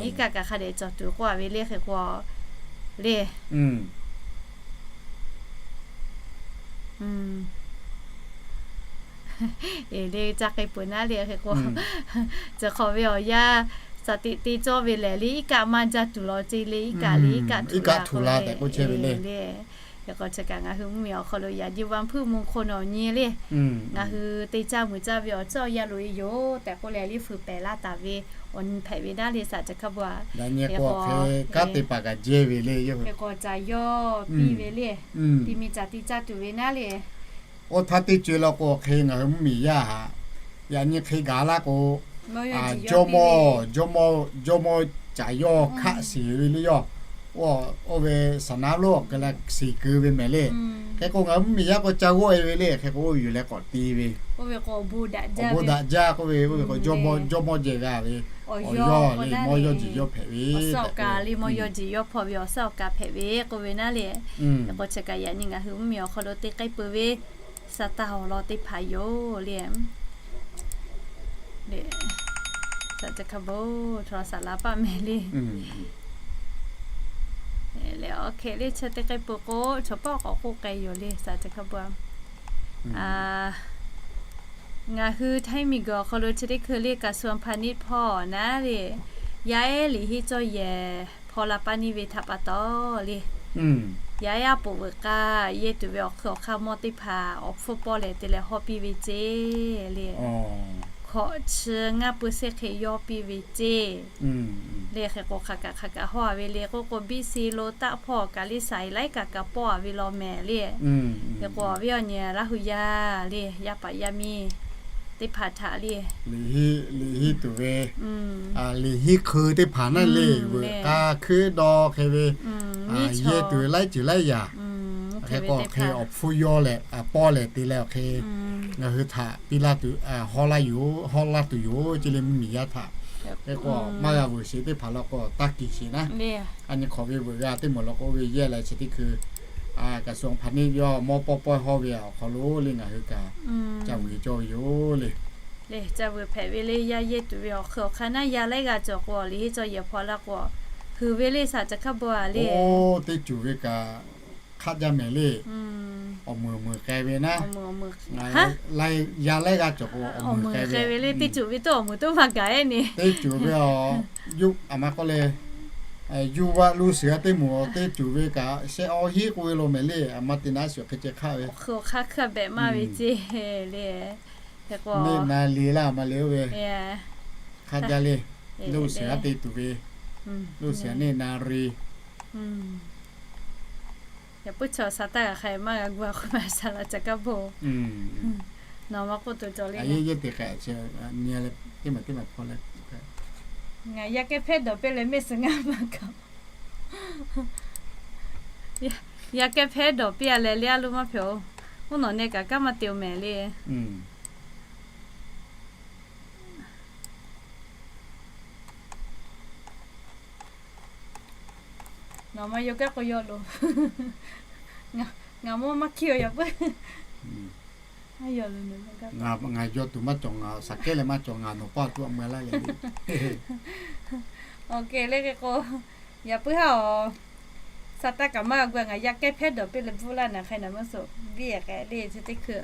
Iˉ kaˆ kaꞈ hk'a dehꞈ cawˬ tuˬ k'oˆ a ve le hk'e k'o le. Eˬ le caˇ k'ai peuˬ naˉ le hk'e k'o, chi hk'awꞈ ve awˬ yanˇ Caˬ teꞈ te cawˇ ve lehˬ le, iˉ kaˆ maˇ jaˇ tuˬ law ce le, iˉ kaˆ le, iˉ kaˆ tuˬ la tehꞈ k'oˆ chehˇ ve le. Hk'e k'o chi kaꞈ ngaˬ hui mvuhˇmiˬ awˬ hk'aw lo yaꞈ nyi วันพฤหัสมงคล awˬ nyi le. Ngaˬ hui te caˇ muiˬ caˇ ve awˬ cawˇ yaˇ loꞈ e yoˬ tehꞈ k'oˆ leh, liˇ fuiˍ pehˍ laˇ taˍ ve awˬ nyi hpehꞈ ve naˉ le, saˍ ca hkaˇ bon-a. Yaꞈ nyi k'o hk'e kanˉ te paˍ kaꞈ jehˇ ve le yoˬ. Hk'e k'o caˬ yawˇ piˇ ve le. Ti mi caˬ te caˇ tuˬ ve naˉ le. Oˇ htaˇ teˇ co e law k'o hk'e ngaˬ hui mvuhˇmiˬ yaˇ haꞈ, yaꞈ nyi hk'e gaˬ laˇ k'o, jawˇmawˇ, jawˇmawˇ caˬ yawˇ hkaˆ shiˍ ve le yoˬ. Oˇ ve saˍ naˉ lonˉ awˬ keu leh shiˍ keu ve mehˍ le. Hk'e k'o ngaˬ hui mvuhˇmiˬ yaˇ k'o ca g'awˇ e ve le. Hk'e k'o oˇ yuˬ leh k'awꞈ te ve, awˬ bon daꞈ jaˇ k'oˆ ve, oˇ ve k'o jawˇmawˇ jehˇ g'a ve awˬ yawˇ le, mawˇ yawˇ jeˬ yawˇ hpehꞈ ve, awˬ suhˉ awˬ kaˍ le, mawˇ yawˇ jeˬ yawˇ hpawˇ ve awˬ suhˉ awˬ kaˍ hpehꞈ ve k'oˆ ve naˉ le. Hk'e k'o chi kaꞈ yaꞈ nyi ngaˬ hui mvuhˇmiˬ awˬ hk'aw lo te k'ai peuˬ ve saˍtanˍ awˬ lawn teˇ hpaˍ yoˬ le. Saˍ ca hkaˇ bon, chaw saˍ laˍ paˆ mehˍ le. Leh awˬ hk'e le chi teˇ k'ai peuˬ k'o, chaw paˆ k'awꞈ k'oˆ k'ai yoˬ le, saˍ ca hkaˇ bon-a. Ngaˬ hui htaiˇ miˬguiˬ awˬ hk'aw lo chi teˇ hkui le กระทรวงพาณิชย์ hpawˇ naˉ le, yaˇ ehˉ liꞈ henˇ cawˇ yehˬ hpaw la paˇ neˇ ve htaꞈ pa taw le, yaˇ ehˉ aˉ poꞈ veuꞈ k'aˇ yehˇ tuˬ ve awˬ hk'eun awˬ hk'aˇ mawˇ teˇ hpaˍ awˬ hpfuhˇ pawˆ lehˬ te leh hawˇ piˇ ve ceˇ le. Hkawꞈ chi ngaˇ pui shehˆ hk'e yawˇ piˇ ve ceˇ le. Hk'e k'o hk'aˬ kaꞈ hk'aˬ kaꞈ hawˇ-a ve le k'oˆ k'o, biˇ si lo taˆ hpawˇ kaꞈ le saiˍ laiˉ kaꞈ kaꞈ pawˆ-a ve law mehˍ le. Hk'e k'o awˬ viˉ awˬ nyi Laˇ hu yaˇ le, yaˇ paˍ yaˇ miˇ teˇ hpaˍ htaꞈ le, liꞈ henˇ tuˬ ve, liꞈ henˇ hk'eun teˇ hpaˍ naˉ le, veuꞈ k'aˇ hkuiˉ dawˇ hk'e ve, yehˇ tuˬ ve laiˉ ceuˬ laiˉ yaꞈ. Hk'e k'o hk'e awˬ hpfuhˇ yawˇ lehˬ pawˆ lehˬ te leh awˬ hk'e ngaˬ hui htaꞈ piˇ laˇ tuˬ, hawˇ laˇ yoˬ, hawˇ laˇ tuˬ yoˬ ce le mvuhˇmiˬ yaˇ htaꞈ. Hk'e k'o maˇ g'a veuꞈ sheˍ teˇ hpaˍ law k'o taˇ kiˬ sheˍ naˉ. A nyi hk'awꞈ ve veuꞈ g'a teˇ moˍ law k'o oˇ ve yehˇ leh chi teˇ hkui กระทรวงพาณิชย์ yawˇ mawˇ pawˆ pawehˇ hawˇ ve awˬ hk'aw lo le ngaˬ hui kaꞈ ca vuiˬ cawˇ ve yoˬ le. Ca vuiˬ hpehꞈ ve le, yaˇ yehˇ tuˬ ve awˬ hk'eun awˬ hk'aˇ naˉ yaˇ laiˉ g'aˇ cawˬ k'o, liꞈ henˇ cawˇ yehˬ hpaw la k'o, huiˍ ve le, saˍ ca hkaˇ bon-a le. Oˇ teˇ ceuˬ ve kaꞈ hk'aˆ jaˇ mehˍ le. Awˬ muiˬ awˬ muiˬ k'ai ve naˉ, yaˇ laiˉ g'aˇ cawˬ k'o awˬ muiˬ k'ai ve le, teˇ ceuˬ ve toˇ awˬ muiˬ toˇ maˇ gaˬ-e ni. Teˇ ceuˬ ve a, yuˇ a ma k'oˆ le, yuˇ vaˆ luˇ suhˍ a teˇ moˍ teˇ ceuˬ ve kaꞈ shehˆ awˇ hiˉ k'oˆ ve law mehˍ le, a ma te naˉ suhˍ hk'e ceh hk'aˆ ve, hk'aˆ hpehꞈ maˇ ve ce le. Neˇ na le laˇ ma le oˇ ve hk'aˆ jaˇ le. Luˇ suhˍ a te tuˬ ve, luˇ suhˍ neˇ na le. Yaꞈ puiˉ chaw sa taˇ g'a hk'a maˇ g'a gu a k'oˆ ma saˍ laˍ ca kaˇ bon. Nawˬ ma k'oˆ tuˬ cawˬ le, yehˇ te k'ai nyi leh teˇ maˬ teˇ maˬ hpaw leh, ngaˬ yaˇ kehˉ hpehˇ dawˬ piˇ leh mehˆ suhˍ ngaˇ maˇ kaꞈ, yaˇ kehˉ hpehˇ dawˬ piˇ-a leh le a lo maˇ hpehꞈ-oˬ. Oˇ nawˬ neh kaꞈ kanˉ maˇ te-oˬ mehˍ le. Nawˬ ma yaw kaˉ k'o yaw loˬ. Ngaˬ mawˇ maˇ hkiˇ-oˬ yaꞈ puiˉ. Ngaˬ yaw tuˬ maˇ cawˬ, ngaˬ shaˍ kehˉ leh maˇ cawˬ, ngaˬ nawˬ paˇ tuˬ a mui laˇ leh. Awˬ kehˬ le hk'e k'o, yaꞈ puiˉ haˉ-oˬ, sa taˇ kaꞈ maˇ gu-a, ngaˬ yaˇ kehˉ hpehˇ dawˬ piˇ leh bvuhˆ laˇ naˍ hk'ai naˍ mvuhˇ suhˍ biˇ k'ai le chi teˇ hkui.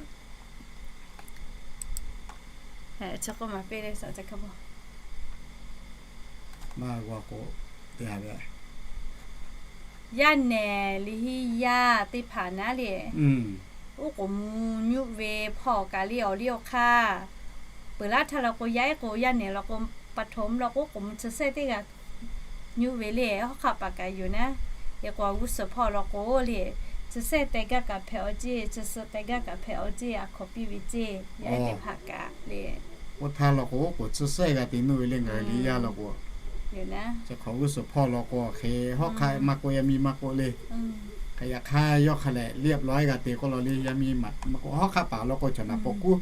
Chi k'oˆ maˍ piˇ le saˍ ca kaˇ bon. Maˇ g'a k'o, te-a ve, yaˇ nehˬ liꞈ henˇ yaˇ teˇ hpaˍ naˉ le, oˉ k'oˍ mvuh nyuˆ ve hpawˇ kaꞈ le awˬ liˇ awˬ hk'aˇ, peuˬ laˇ htaˇ law k'o yaˇ ehˉ k'o yaˇ nehˬ law k'o, pa htoꞈ ma law k'o oˉ k'oˍ mvuh chi sehˇ teˇ g'aˇ nyuˆ ve le, hawˉ hk'aˆ paˍ kaꞈ yoˬ naˉ. Hk'e k'o g'uˇ suhˍ hpawˇ law k'o le, chi sehˇ teh gaˇ kaꞈ hpehꞈ-aw ceˇ, chi suhˍ teh gaˇ kaꞈ hpehꞈ-aw ceˇ, a hkawnˍ piˇ ve ceˇ, yaˇ ehˉ teˇ hpaˍ kaꞈ le. Oˇ htaˇ law k'o oˉ k'oˍ chi sehˇ g'a te nuˇ ve le ngaˬ hui liꞈ yaˇ law k'o, chi hk'awꞈ g'uˇ suhˍ hpawˇ law k'o hk'e hawˉ hk'aˆ maˇ k'oˆ, yaˇ miˇ maˇ k'oˆ le, hk'aˬ yaꞈ hk'aˇ yawˇ hk'a lehˬ liˇ a law ehˉ g'a te k'oˆ law le, yaˇ miˇ maˇ k'oˆ, hawˉ hk'aˆ paˍ law k'o chaw naˍ paw kuˉ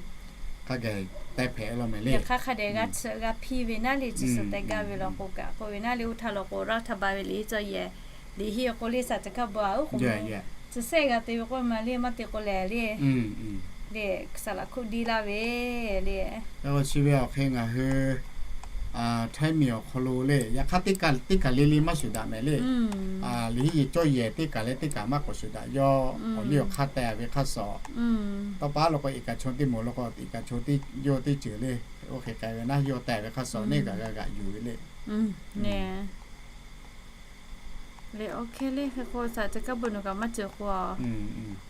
hk'a gaˬ teh hpehꞈ law mehˍ le. Yaꞈ hk'aˇ hk'a dehꞈ g'a tsuhꞈ g'a hpiˇ ve naˉ le, chi suhˍ teh gaˇ ve law k'o kaꞈ k'oˆ ve naˉ le, oˇ htaˇ law k'o raˇ htaˇ ba ve liꞈ henˇ cawˇ yehˬ, liꞈ henˇ k'o le saˍ ca kaˇ bon-a oˉ k'oˍ mvuh chi sehˇ g'a te ve k'oˆ ma le, maˇ te k'o lehˬ le, le saˍ laˍ hkuˆ diˇ laˇ ve le. Chi ve awˬ hk'e ngaˬ hui Htaiˇ miˬ awˬ hk'aw lo le, yaꞈ hk'aˇ teˇ kaˬ teˇ kaˬ le le maˇ shuˍ daꞈ mehˍ le. Liꞈ hiˉ yehˬ cawˇ yehˬ teˇ kaˬ leh teˇ kaˬ maˇ k'awꞈ shuˍ daꞈ, yawˇ awˬ liˇ awˬ hk'aˇ teh ve hk'aˇ suh, tawˇ pa law k'o, iˍ kaˬ chaw teˇ moˍ law k'o, iˍ kaˬ chaw teˇ yawˇ teˇ ceuˬ le, oˇ hk'e k'ai ve naˉ, yawˇ teh ve hk'aˇ suh neˇ kaꞈ g'a g'aꞈ yuˬ ve le. Oˇ hk'e le, hk'e k'o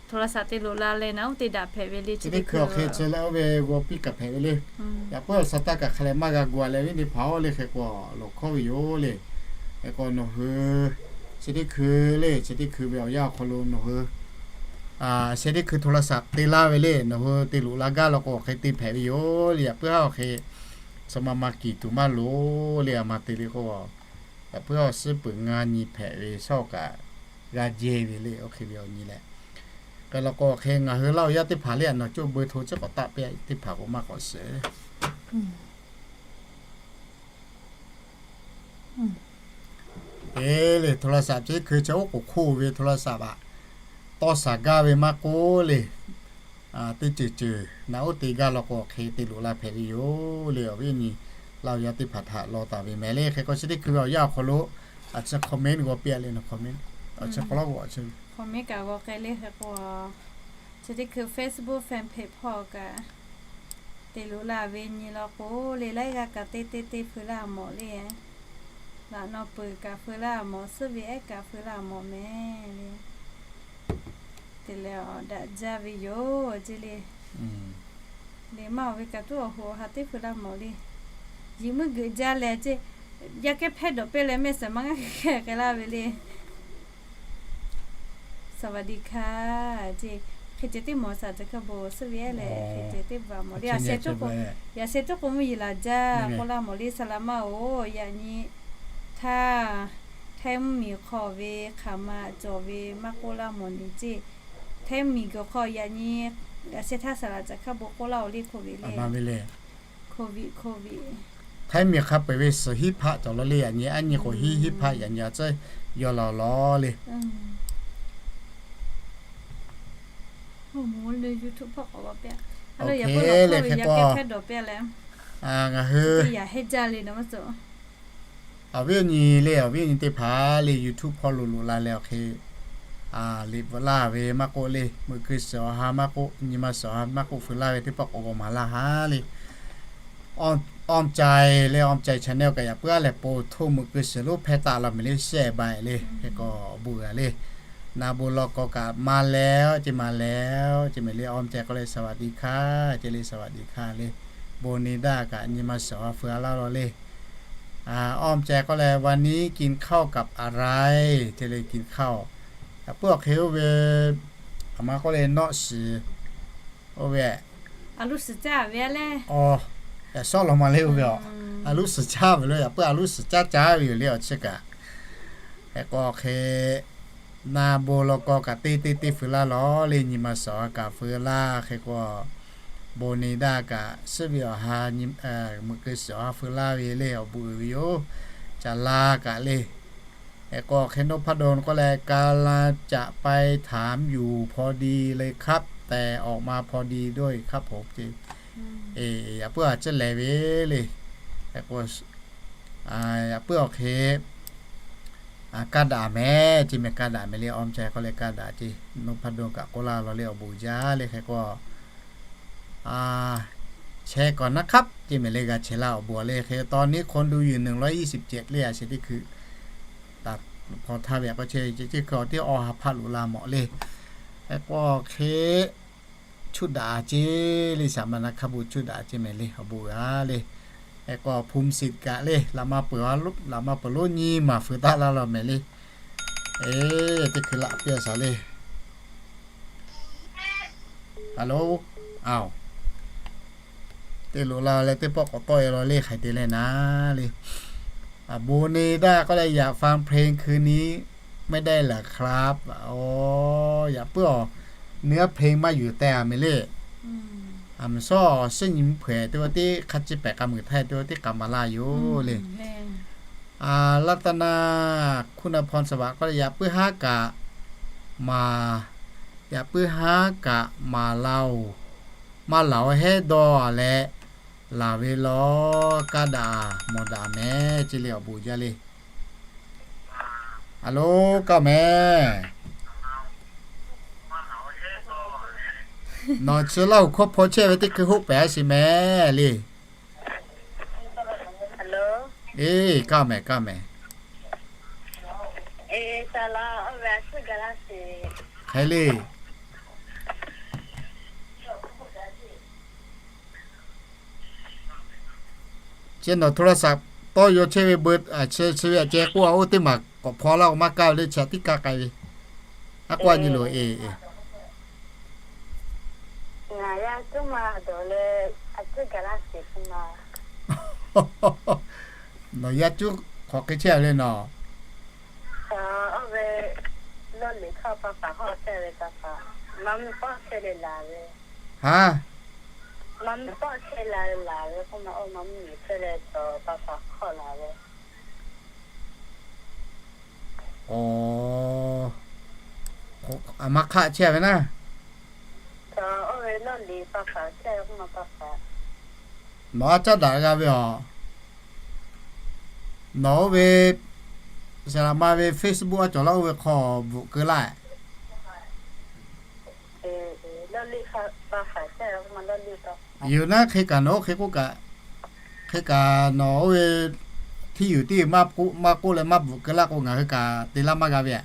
โทรศัพท์ te loꞈ la leh naˉ, oˇ te daꞈ hpehꞈ ve le. Chi teˇ hkui awˬ hk'e chi leh oˇ ve g'aw piˇ kaꞈ hpehꞈ ve le. Yaꞈ puiˉ awˬ shaˍ taˇ kaꞈ hk'a leh maˇ g'a gu a leh viˉ teˇ hpaˍ-oˬ le, hk'e k'o lawˬ hkawˉ ve yoˬ le. Hk'e k'o nawˬ hui chi teˇ hkui le, chi teˇ hkui ve awˬ yanˇ awˬ hk'aw lo nawˬ hui chi teˇ hkui โทรศัพท์ te laˇ ve le, nawˬ hui te loꞈ la gaˇ law k'o awˬ hk'e te hpehꞈ ve yoˬ le. Yaꞈ puiˉ haˉ awˬ hk'e chi ma ma kiˍ tuˬ maˇ loˍ le, a ma te le k'o, yaꞈ puiˉ haˉ awˬ suhˉ peuˬ ngaˇ nyi hpehꞈ ve shawˉ kaꞈ g'a jehˇ ve le, oˇ hk'e ve awˬ nyi leh. K'ai law k'o hk'e ngaˬ hui laˇ awˬ yanˇ teˇ hpaˍ le, a nawˬ coˇ เบอร์โทร chi k'awꞈ taˆ piˇ teˇ hpaˍ k'o maˇ k'awꞈ shiˍ. Te le โทรศัพท์ chi teˇ hkui chi oˉ k'oˍ hk'oˆ ve โทรศัพท์ aꞈ, tawˇ shaˍ gaˇ ve maˇ k'oˆ le, teˇ ceuˬ ceuˬ naꞈ oˉ te gaˇ law k'o hk'e te loꞈ la hpehꞈ ve yoˬ le. Awˬ viˉ awˬ nyi laˇ awˬ yanˇ teˇ hpaˍ htaꞈ law taˍ ve mehˍ le. Hk'e k'o chi teˇ hkui ve awˬ yanˇ awˬ hk'aw lo a chi comment g'aw piˇ le, nawˬ comment a chi k'awꞈ laˇ g'aw a chi comment kaꞈ g'aw k'ai le. Hk'e k'o chi teˇ hkui Facebook fan page hpawˇ kaꞈ te loꞈ la ve nyi law k'o le, laiˉ g'aˇ kaꞈ teˇ teˇ teˇ feu laˇ mawˬ le. Laꞈ naw peuˬ kaꞈ feu laˇ mawˬ, suhˉ ve ehˉ kaꞈ feu laˇ mawˬ mehˍ le. Te leh daꞈ jaˇ ve yoˬ ceˇ le. Le maˇ oˬ ve kaꞈ tuˉ awˬ hoꞈ awˬ ha teˇ feu laˇ mawˬ le. Yiˍ muiˉ geuꞈ jaˇ leh ceˇ, yaˇ kehˉ hpehˇ dawꞈ pehˇ leh mehˆ suhˍ maˇ g'a hk'e k'ai laˇ ve le. Saˍ vaˍ diˍ hkaˇ ceˇ, hk'e ceh teˇ mawˬ saˍ caˬ hkaˇ bon suhˉ ve ehˉ leh hk'e ceh teˇ baˬ mawˬ le. Yaꞈ sheh tuˉ k'o mvuhˇ yeˬ laˬ jaˇ k'oˆ laˇ mawˬ le. Saˍ laꞈ maˇ oˬ, yaꞈ nyi htaˇ Htaiˇ mvuhˇ miˬ hk'aw ve hk'aˬ ma cawˬ ve maˇ k'oˆ laˇ mawˬ ni ceˇ. Htaiˇ mvuhˇ miˬ g'uiˬ hk'aw yaꞈ nyi yaꞈ sheh htaˇ saˍ laꞈ caˬ hkaˇ bon k'oˆ laˇ oˬ le, โควิด le. Htaiˇ miˬ hk'a peu-eˬ ve suhˍ hiˉ hpaˆ cawˬ law le, yaꞈ nyi aˉ nyi k'o hiˉ hiˉ hpaˆ yaꞈ nyi a tcuhˉ yaw laˬ lawˬ le. Oˇ hk'e le hk'e k'o, ngaˬ hui awˬ viˉ awˬ nyi le, awˬ viˉ awˬ nyi teˇ hpaˍ le YouTube hpawˇ lo loꞈ la leh awˬ hk'e liꞈ bvuhꞈ laˇ ve maˇ k'oˆ le, meuꞈ keu suhˍ awˬ ha maˇ k'oˆ, nyi ma suhˍ awˬ ha maˇ k'oˆ, feu laˇ ve teˇ pawˆ k'awꞈ g'aw maˍ laˇ ha le. Awˇ caiˍ le, Awˇ caiˍ channel kaꞈ yaꞈ puiˉ a leh po htoˇ meuꞈ keu suhˍ lonˉ hpehˇ taˆ la mehˍ le, share baiˬ le. Hk'e k'o awˬ bon g'a le. Na bon law k'o kaꞈ มาแล้ว ceˇ, มาแล้ว ceˇ mehˍ le. Awˇ caiˍ k'oˆ leh สวัสดีค่ะ ceˇ le, สวัสดีค่ะ le. Bon ni daˇ kaꞈ nyi ma suhˍ awˬ ha feu a laˇ law le. Awˇ caiˍ k'oˆ leh วันนี้กินข้าวกับอะไร ceˇ le, กินข้าว. Yaꞈ puiˉ awˬ hk'e oˇ ve, a ma k'oˆ le nawˆ shiˍ oˇ ve, a luˇ suhˍ caˇ ve le. Yaꞈ shawˉ law ma le oˇ ve a, a luˇ suhˍ caˇ ve le. Yaꞈ puiˉ a luˇ suhˍ caˇ caˇ ve yoˬ le awˬ chi kaꞈ. Hk'e k'o hk'e na bon law k'o kaꞈ teˇ teˇ teˇ feu laˇ lawˬ le, nyi ma suhˍ awˬ ha kaꞈ feu laˇ. Hk'e k'o bon ni daˇ kaꞈ suhˉ ve awˬ ha, meuꞈ keu suhˍ awˬ ha feu laˇ ve le, awˬ bon uiˍ ve yoˬ. Caˍ la kaꞈ le. Hk'e k'o hk'e นพดล k'oˆ leh กำลังจะไปถามอยู่พอดีเลยครับ แต่ออกมาพอดีด้วยครับผม ceˇ. Ya� puiˉ a ciˉ lehˬ ve le. Hk'e k'o, ya� puiˉ awˬ hk'e kaˇ daꞈ mehˍ ceˇ mehˍ, kaˇ daꞈ mehˍ le. Awˇ caiˍ k'oˆ leh kaˇ daꞈ ceˇ, นพดล kaꞈ k'oˆ laˇ lawˬ le awˬ bon jaˇ le. Hk'e k'o แชร์ก่อนนะครับ ceˇ mehˍ le, g'a chehˇ laˇ awˬ bon le. Hk'e tawˇ neˉ คนดูอยู่ หนึ่งร้อยยี่สิบเจ็ด le, a sheh teˇ hkui taˍ hpaw htaˇ ve k'o chehˇ ve ceˇ, teˇ hkui awˬ teˇ awˬ ha hpaˆ loꞈ la mawˬ le. Hk'e k'o hk'e chuˇ daꞈ ceˇ le, saˍ ma na hkaˇ bon chuˇ daꞈ ceˇ mehˍ le, awˬ bon g'a le. Hk'e k'o ภูมิสิทธิ์ kaꞈ le, laꞈ ma peuˬ, laꞈ ma peuˬ lonˉ nyi maˍ feu taˆ laˇ lawˬ mehˍ le. Eˬ, teˇ hkui laꞈ piˇ a shaˍ le. Hello, aˬ, te loꞈ la leh teˇ pawˆ k'awꞈ tawˆ e law le, hk'aˬ hk'e te leh na le. โบเนด้า k'oˆ leh อยากฟังเพลงคืนนี้ไม่ได้เหรอครับ Aˬ, yaꞈ puiˉ awˬ เนื้อเพลง maˇ yuˬ teh a mehˍ le. A mehˍ shawˉ awˬ shiˉ nyi mvuhˇ hpeuꞈ teˇ g'aˇ teˇ hk'a ciˇ pehˍ k'a meuˍ htaˇ teˇ g'aˇ teˇ k'a maˍ laˇ yoˬ le. รัตนา คุณพรสวัสดิ์ k'oˆ leh อย่าเพิ่งฮักกะ maˍ, yaꞈ puiˉ haˉ kaꞈ maˍ laˇ oˬ, maˇ laˬ oˬ hehˉ dawˇ leh Laˬ ve law, kaˇ daꞈ mawˬ daꞈ mehˍ ce le awˬ bon jaˇ le. Aˬ loˉ, kaˇ mehˍ. Nawˬ chi Laˇ huˍ hkawˇ hpaw chehˇ ve teˇ hkui hoˆ pehˍ a shiˍ mehˍ le. Eˬ, kaˇ mehˍ, kaˇ mehˍ. Hk'e le. Chi nawˬ โทรศัพท์ tawˇ yaw chehˇ ve beu, chi ve aꞈ ceh k'oˆ a, oˇ teˇ maˬ k'awꞈ hpaw laˇ k'o maˇ kaˇ ve le, chi tiˉ kaˇ k'ai ve. Aˉ k'oˆ a nyi loˬ, eˬ, eˬ. Nawˬ yaˇ cuˉ hk'awꞈ hk'e chehˇ a le nawˬ. Haˉ, aˬ ma hk'aˆ chehˇ ve naˉ. Nawˬ aˉ caˉ daꞈ g'a ve aˬ. Nawˬ oˇ ve saˍ laꞈ ma ve Facebook aˉ cawˬ laˇ oˇ ve hk'aw bvuhꞈ keu laˇ. Yuˬ naˉ hk'e kaꞈ nawˬ oˇ hk'e k'oˆ kaꞈ, hk'e kaꞈ nawˬ oˇ ve htiˇ yuˬ tiˇ yuˬ maˇ k'oˆ leh maˇ bvuhꞈ keu laˇ k'o ngaˬ hui kaꞈ te laˇ maˇ g'a ve aꞈ.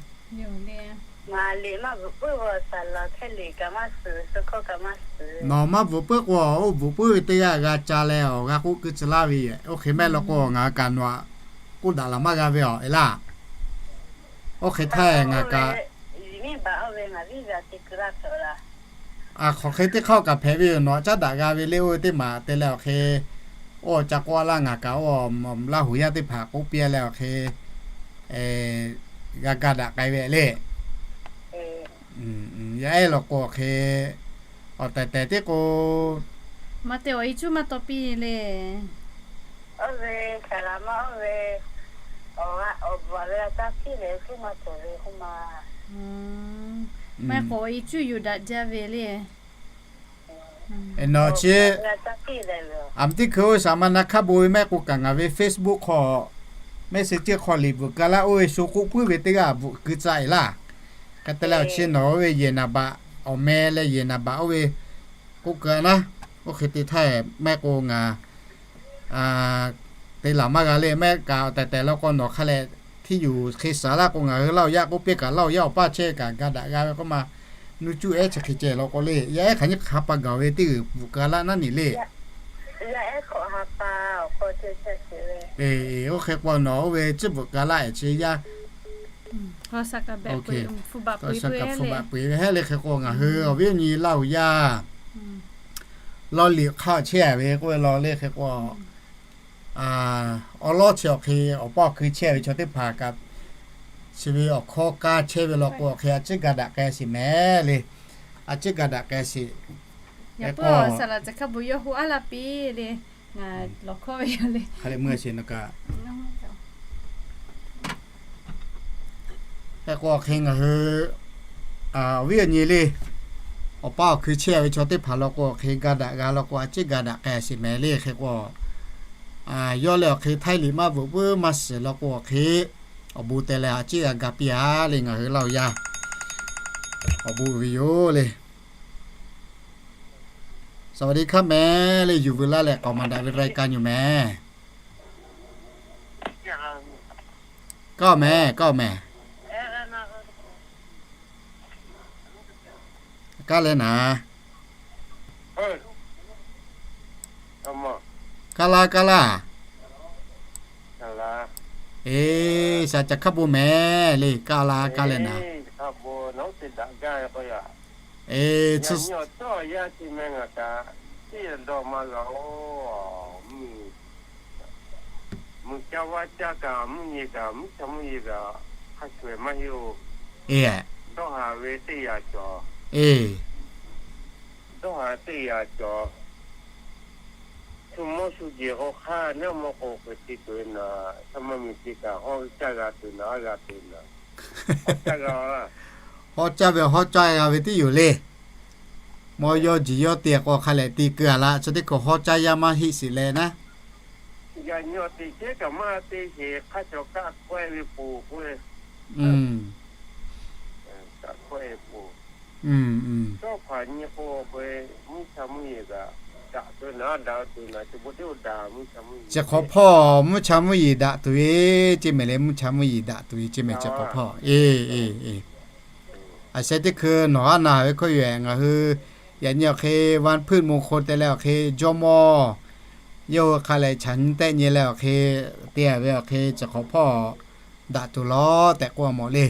Nawˬ maˇ bvuhꞈ puiˉ k'o, oˇ bvuhꞈ puiˉ ve teˇ g'aˇ g'a ca leh awˬ g'a k'oˆ keu tcuh laˇ ve yoˬ. Oˇ hk'e mehˆ law k'o ngaˬ hui kaꞈ nawˬ aꞈ k'oˆ daꞈ laˬ maˇ g'a ve aˬ, eˬ laˇ. Oˇ hk'e htaˇ ngaˬ kaꞈ, aˬ, hk'aˬ hk'e teˇ hk'aˇ kaꞈ hpehꞈ ve yoˬ. Nawˬ aꞈ caˉ daꞈ g'a ve le, oˇ ve teˇ maˬ te leh awˬ hk'e, oˇ ca k'oˆ a laˇ ngaˬ kaꞈ oˇ Laˇ huˍ yaˇ teˇ hpaˍ k'oˆ piˇ a leh awˬ hk'e g'a ga daꞈ k'ai ve le. Yaˇ ehˉ law k'o awˬ hk'e, awˬ tehˬ tehˬ tiˉ k'o, maˇ te awˬ e cuˉ maˇ taw piˇ le. Maˇ k'o awˬ e cuˉ yuˬ daꞈ jaˇ ve le. Nawˬ chi aˬ miˍ teˇ hkui oˇ saˍ ma na hk'aˇ bon ve mehˆ k'o kaꞈ ngaˬ ve Facebook hk'aw, Messenger hk'aw liꞈ bvuhꞈ ka laˇ oˇ ve sho k'oˆ puiˉ ve teˇ g'aˇ bvuhꞈ keu tcuh e laˇ. Hk'e te leh awˬ chi nawˬ oˇ ve yehˬ naˍ baꞈ, awˬ meh leh yehˬ naˍ baꞈ oˇ ve k'oˆ keu a naˉ. Oˇ hk'e te htaˇ mehˆ k'o ngaˬ te laˬ maˇ g'a le. Mehˆ kaꞈ awˬ tehˬ tehˬ law k'o nawˬ hk'a leh htiˇ yuˬ hk'e suhˍ laˇ k'o ngaˬ hui Laˇ huˍ yaˇ k'oˆ piˇ kaꞈ Laˇ huˍ yaˇ awˬ paˇ chehˇ kaꞈ ga daꞈ g'a ve k'oˆ ma. Nuˇ cuˇ ehˉ chi hk'e ceh law k'o le, yaˇ ehˉ hk'aˬ nyiˇ hk'a pa gaˬ ve teˇ g'uiˬ bvuhꞈ keu laˇ naˉ neˬ le. Oˇ hk'e k'o nawˬ oˇ ve tcuhˉ bvuhꞈ keu laˇ ehˉ chi yaˇ, hpu baꞈ peuˬ ve hehˉ le hk'e k'o ngaˬ hui awˬ viˉ awˬ nyi Laˇ huˍ yaˇ lawˇ liꞈ hk'aˇ chehˇ ve k'oˆ ve law le hk'e k'o, awˬ lawˉ chi awˬ hk'e awˬ paˇ awˬ hkui chehˇ ve chaw teˇ hpaˍ kaꞈ, chi ve awˬ hkawˇ kaˇ chehˇ ve law k'o awˬ hk'e a ciˉ ga daꞈ k'ai sheˍ mehˍ le. A ciˉ ga daꞈ k'ai sheˍ. K'o, hk'e k'o awˬ hk'e ngaˬ hui, a, awˬ viˉ awˬ nyi le, awˬ paˇ awˬ hkui chehˇ ve chaw teˇ hpaˍ law k'o awˬ hk'e ga daꞈ g'a law k'o a ciˉ ga daꞈ k'ai sheˍ mehˍ le hk'e k'o, yawˇ leh awˬ hk'e htaiˇ liꞈ maˇ bvuhꞈ puiˉ maˇ shiˍ law k'o awˬ hk'e, awˬ bon te leh a ciˉ g'a ga piˇ a le ngaˬ hui Laˇ huˍ yaˇ awˬ bon uiˍ ve yoˬ le. สวัสดีครับ mehˍ le, yuˬ vuiˬ laˇ leh k'awꞈ maˍ daꞈ ve รายการ yoˬ mehˍ. Kaˇ mehˍ, kaˇ mehˍ. Kaˇ leh naˍ. Kaˇ laˇ, kaˇ laˇ. Eˬ, shaˍ ca hk'a bon mehˍ le, kaˇ laˇ, kaˇ leh naˍ. Eˬ, mvuhˇ caˇ vaˇ caˇ kaꞈ mvuhˇ nyi kaꞈ mvuhˇ cha mvuhˇ nyi kaꞈ hk'a shuˍ maˇ heˆ-oˬ. Eˬ, dawˇ haˍ ve teˇ yanˇ cawˬ. Eˬ, dawˇ haˍ teˇ yanˇ cawˬ. Shu mawˇ shu jeˬ k'o hk'aˇ naˉ mawˇ k'o hk'e te tuˬ ve naˍ, shaˉ maˇ miˬ te kaꞈ hawˉ caˇ g'a tuˬ naˍ, g'a g'a tuˬ naˍ. Hawˉ caˇ g'a, hawˉ caˇ ve hawˉ caˇ g'a ve teˇ yoˬ le. Mawˇ yawˇ jiˬ yawˇ te k'o hk'a lehˬ te keu a laˇ, chi teˇ hkui hawˉ caˇ yaˇ maˇ heˆ sheˍ leh naˉ. Chi hk'awꞈ hpawˇ mvuhˇ cha mvuhˇ yeˬ daꞈ tuˬ ve, ceˇ mehˍ leh mvuhˇ cha mvuhˇ yeˬ daꞈ tuˬ ve ceˇ mehˍ chi hk'awꞈ hpawˇ. Eˬ, eˬ, eˬ. A sheh teˇ hkui nawˬ a naˬ ve hkawˇ yoˬ, ngaˬ hui yaꞈ nyi awˬ hk'e วันพฤหัสมงคล te leh awˬ hk'e jawˇmawˇ yawˇ hui hk'a lehˬ chaꞈ nyi tehˆ nyi leh awˬ hk'e te a ve awˬ hk'e chi hk'awꞈ hpawˇ daꞈ tuˬ lawˬ tehꞈ k'oˆ a mawˬ le.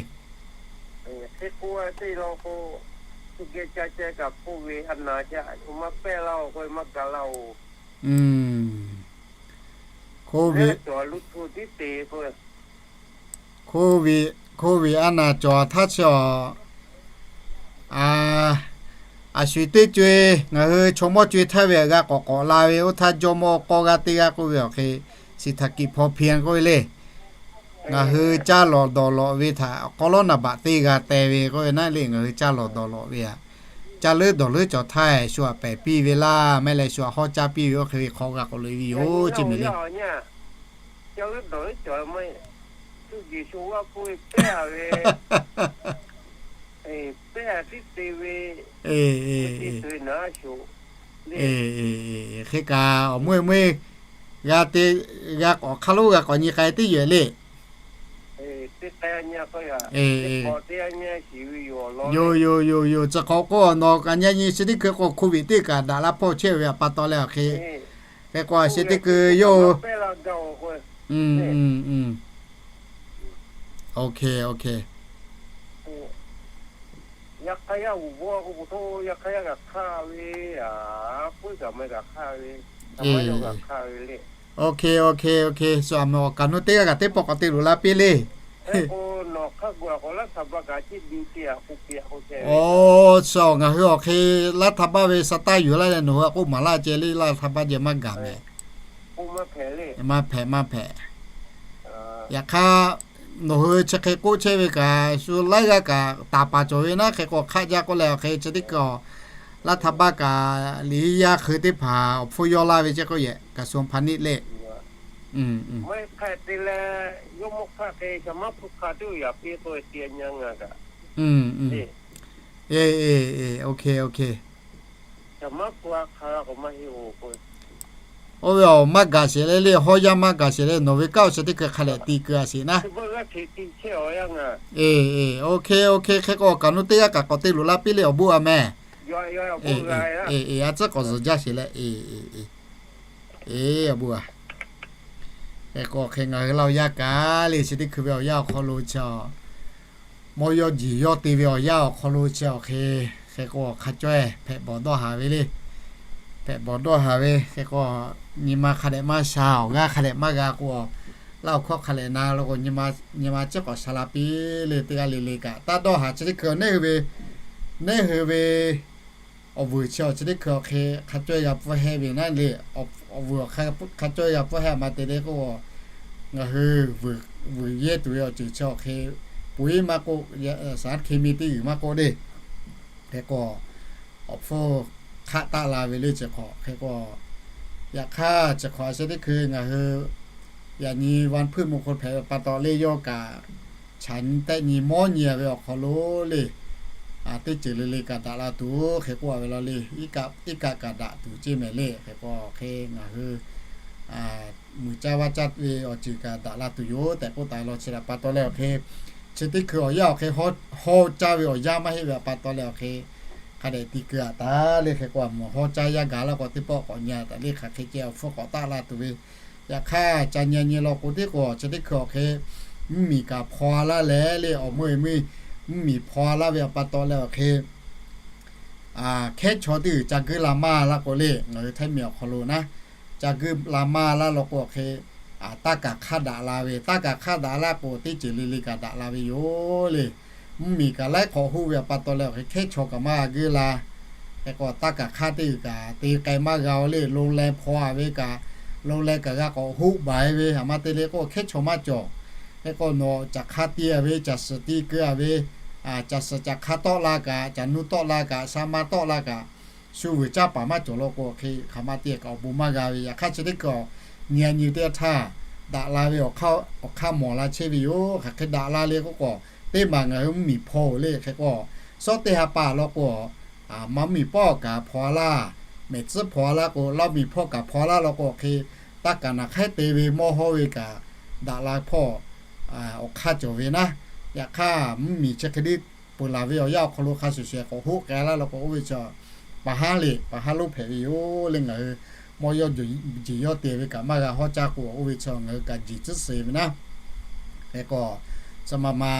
Covid, Covid a naˬ cawˬ htaˇ chi awˬ, a shu teˇ co e ngaˬ hui chaw mawˇ co e htaˇ ve g'a k'awꞈ k'awꞈ la ve oˇ htaˇ jawˇmawˇ k'awˇ g'aˇ teˇ g'aˇ k'oˆ ve awˬ hk'e, เศรษฐกิจพอเพียง k'oˆ ve le. Ngaˬ hui caˇ lawˬ dawˬ lawꞈ ve htaꞈ k'awˇ lawˉ naˍ baꞈ teˇ g'a teh ve k'oˆ ve naˉ le, ngaˬ hui caˇ lawˬ dawˬ lawꞈ ve aꞈ, caˇ leuˉ dawˬ leuˉ cawˬ htaˇ shu aꞈ pehˬ piˇ ve laˇ, mehˆ leh shu aꞈ hawˉ caˇ piˇ ve oˇ hk'e ve hk'aw g'a k'awꞈ loꞈ e ve yoˬ ceˇ mehˍ le. Hk'e kaꞈ awˬ meuˇ meuˇ g'a te, g'a k'awꞈ hk'a lonˉ g'a k'awꞈ nyi k'ai teˇ yehˬ le. Yoˬ, yoˬ, yoˬ, yoˬ. Chi hk'awꞈ k'o nawˬ kaꞈ nyi nyi chi teˇ hkui k'o Covid teˇ kaꞈ daꞈ la hpawˇ chehˇ ve aꞈ pa taw leh awˬ hk'e, hk'e k'o a sheh teˇ hkui yoˬ. Oˇ hk'e, oˇ hk'e, oˇ hk'e, shu aꞈ mehˍ awˬ kaꞈ nu teˇ g'aˇ kaꞈ teˇ pawˆ k'awꞈ te loꞈ la piˇ le. Oˇ, shu ngaˬ hui awˬ hk'e laˇ htaˇ baˆ ve sa taˇ yuˬ laˇ leh nawˬ hui aꞈ k'oˆ maˍ laˇ ceh le, laˇ htaˇ baˆ jeh maˇ gaˬ mehˍ. Maˇ hpehꞈ, maˇ hpehꞈ. Yaꞈ hk'aˇ, nawˬ hui chi hk'e k'oˆ chehˇ ve kaꞈ shu laiˉ g'aˇ kaꞈ taˍ paˍ cawˬ ve naˉ, hk'e k'o hk'aˆ jaˇ k'oˆ leh awˬ hk'e chi teˇ hkui laˇ htaˇ baˆ kaꞈ liꞈ yaˇ hk'eu teˇ hpaˍ awˬ hpfuhˇ yawˇ laˇ ve ceh k'oˆ yehˬ kaꞈ shu hpa niˆ le. Oˇ ve awˬ maˇ gaˬ sheˍ le le, hawˉ yaˇ maˇ gaˬ sheˍ le, nawˬ ve kanˉ awˬ chi teˇ hkui hk'a lehˬ ti keu a sheˍ naˉ. Oˇ hk'e, oˇ hk'e, hk'e k'o awˬ kaꞈ nu teˇ g'aˇ kaꞈ k'awꞈ te loꞈ la piˇ le awˬ bon a meh. A tcuhˉ k'awꞈ zuhˬ jaˇ sheˍ leh, e, awˬ bon a. Hk'e k'o hk'e ngaˬ hui laˇ awˬ yanˇ kaꞈ le chi teˇ hkui ve awˬ yanˇ awˬ hk'aw lo chi mawˇ yawˇ jiˬ yawˇ te ve awˬ yanˇ awˬ hk'aw lo chi awˬ hk'e, hk'e k'o hk'a caweh hpehꞈ bawˬ dawˇ haˍ ve le. Hpehꞈ bawˬ dawˇ haˍ ve hk'e k'o, nyi ma hk'a dehꞈ maˇ sha, awˬ g'aˇ hk'a dehꞈ maˇ g'a k'o, laˇ awˬ hkawˇ hk'a lehꞈ na lo k'o, nyi ma tcuhˉ k'awꞈ sha la piˇ le teˇ g'aˇ le le kaꞈ taˇ dawˇ haˍ chi teˇ hkui neˇ hui ve, neˇ hui ve awˬ vuiˬ chi awˬ chi teˇ hkui awˬ hk'e hk'a caweh g'a pfuhˇ hehˇ ve naˉ le. Awˬ vuiˬ awˬ hk'a caweh g'a pfuhˇ hehˇ a ma te le k'o, ngaˬ hui vuiˬ yehˇ tuˬ ve awˬ ceuˬ chi awˬ hk'e puiˉ maˇ k'oˆ, saˍ hkeˇ miˇ teˇ g'uiˬ maˇ k'oˆ le. Hk'e k'o, awˬ hpfuhˇ hk'aˆ taˆ la ve le chi hk'awꞈ hk'e k'o, yaꞈ hk'aˇ chi hk'awꞈ a sheh teˇ hkui ngaˬ hui yaꞈ nyi วันพฤหัสมงคล hpehꞈ ve pa taw le yawˇ kaꞈ chaꞈ nyi tehˆ nyi mawˇ nyi a ve awˬ hk'aw lo le, teˇ ceuˬ le le kaꞈ daꞈ la tuˬ hk'e k'oˆ a ve law le. Iˉ kaˆ kaꞈ daꞈ tuˬ ceˇ mehˍ le. Hk'e k'o hk'e ngaˬ hui muiˬ caˇ vaˇ caˇ ve awˬ ceuˬ kaꞈ daꞈ la tuˬ yoˬ tehꞈ k'oˆ taˍ law chi htaꞈ pa taw leh awˬ hk'e, chi teˇ hkui awˬ yanˇ awˬ hk'e hawˉ caˇ ve awˬ yanˇ maˇ heˆ ve pa taw leh awˬ hk'e, hk'a dehꞈ ti keu a taˍ le. Hk'e k'o a mawˬ hawˉ caˇ yaˇ gaˬ laˇ k'o teˇ pawˆ k'awꞈ nyi a taˍ le, hk'aˬ hk'e ceh awˬ hpfuhˇ k'awꞈ taˆ la tuˬ ve. Yaꞈ hk'aˇ ca nyi nyi law k'o teˇ k'o chi teˇ hkui awˬ hk'e mvuhˇmiˬ kaꞈ hpaw a laˇ leh le, awˬ meuˇ e meuˇ mvuhˇmiˬ hpaw a laˇ ve pa taw leh awˬ hk'e, hkehˉ chaw teˇ g'uiˬ ca guiˇ la maˇ laˇ k'o le, ngaˬ hui Htaiˇ miˬ awˬ hk'aw lo naˉ, ca guiˇ la maˇ laˇ law k'o hk'e, taˇ kaˬ hk'aˇ daꞈ la ve, taˇ kaˬ hk'aˇ daꞈ laˇ k'o teˇ ceuˬ le le kaꞈ daꞈ la ve yoˬ le. Mvuhˇmiˬ kaꞈ laiˉ hk'awꞈ hoˆ ve pa taw leh awˬ hk'e hkehˉ chaw kaꞈ maˇ g'a guiˇ la. Hk'e k'o taˇ kaˬ hk'aˇ teˇ g'uiˬ kaꞈ te k'ai maˇ g'a o le, โรงแรม hpaw a ve kaꞈ, โรงแรม kaꞈ g'a k'awꞈ hoˆ baiˬ ve, a ma te le k'o hkehˉ chaw maˇ cawˬ. Hk'e k'o nawˬ caꞈ hk'aˇ te a ve, caꞈ suhˍ te keu a ve, caꞈ suhˍ caꞈ hk'aˇ tawˆ la kaꞈ, caꞈ nu tawˆ la kaꞈ, sha ma tawˆ la kaꞈ, shu vuiˬ caˇ paˍ maˇ cawˬ law k'o, hk'e hk'aˬ ma te kaꞈ awˬ bon maˇ g'a ve. Yaꞈ hk'aˇ chi teˇ hkui nyi a nyi teˇ g'aˇ htaˇ, daꞈ la ve awˬ hk'aˇ mawˬ la chehˇ ve yoˬ. Hk'aˬ hk'e daꞈ la le k'oˆ k'o, teˇ maˬ ngaˬ hui mvuhˇmiˬ hpawˇ-oˬ le. Hk'e k'o, shawˉ teˇ ha pa law k'o, maˇ mvuhˇmiˬ pawˆ kaꞈ hpawˇ a laˇ, mehˬ tcuhˉ hpawˇ a laˇ k'o, laˇ mvuhˇmiˬ hpawˇ kaꞈ hpawˇ a laˇ law k'o, hk'e taˇ kaˍ naˍ hk'aiˉ te ve mawˇ hawˇ ve kaꞈ daꞈ la hpawˇ awˬ hk'aˇ cawˬ ve naˉ. Yaꞈ hk'aˇ, mvuhˇmiˬ chi hk'e le peuˬ laˬ ve awˬ yanˇ awˬ hk'aw lo hk'a shuˍ shuˍ k'awꞈ hoˆ k'ai laˇ law k'o, oˇ ve chi paˍ haˉ le, paˍ haˉ lonˉ hpehꞈ ve yoˬ le. Ngaˬ hui mawˇ yawˇ jeˬ yawˇ te ve kaꞈ maˇ g'a hawˉ caˇ k'o, oˇ ve chi ngaˬ hui kaꞈ jeˬ tcuhˉ suh ve naˉ. Hk'e k'o, chi ma ma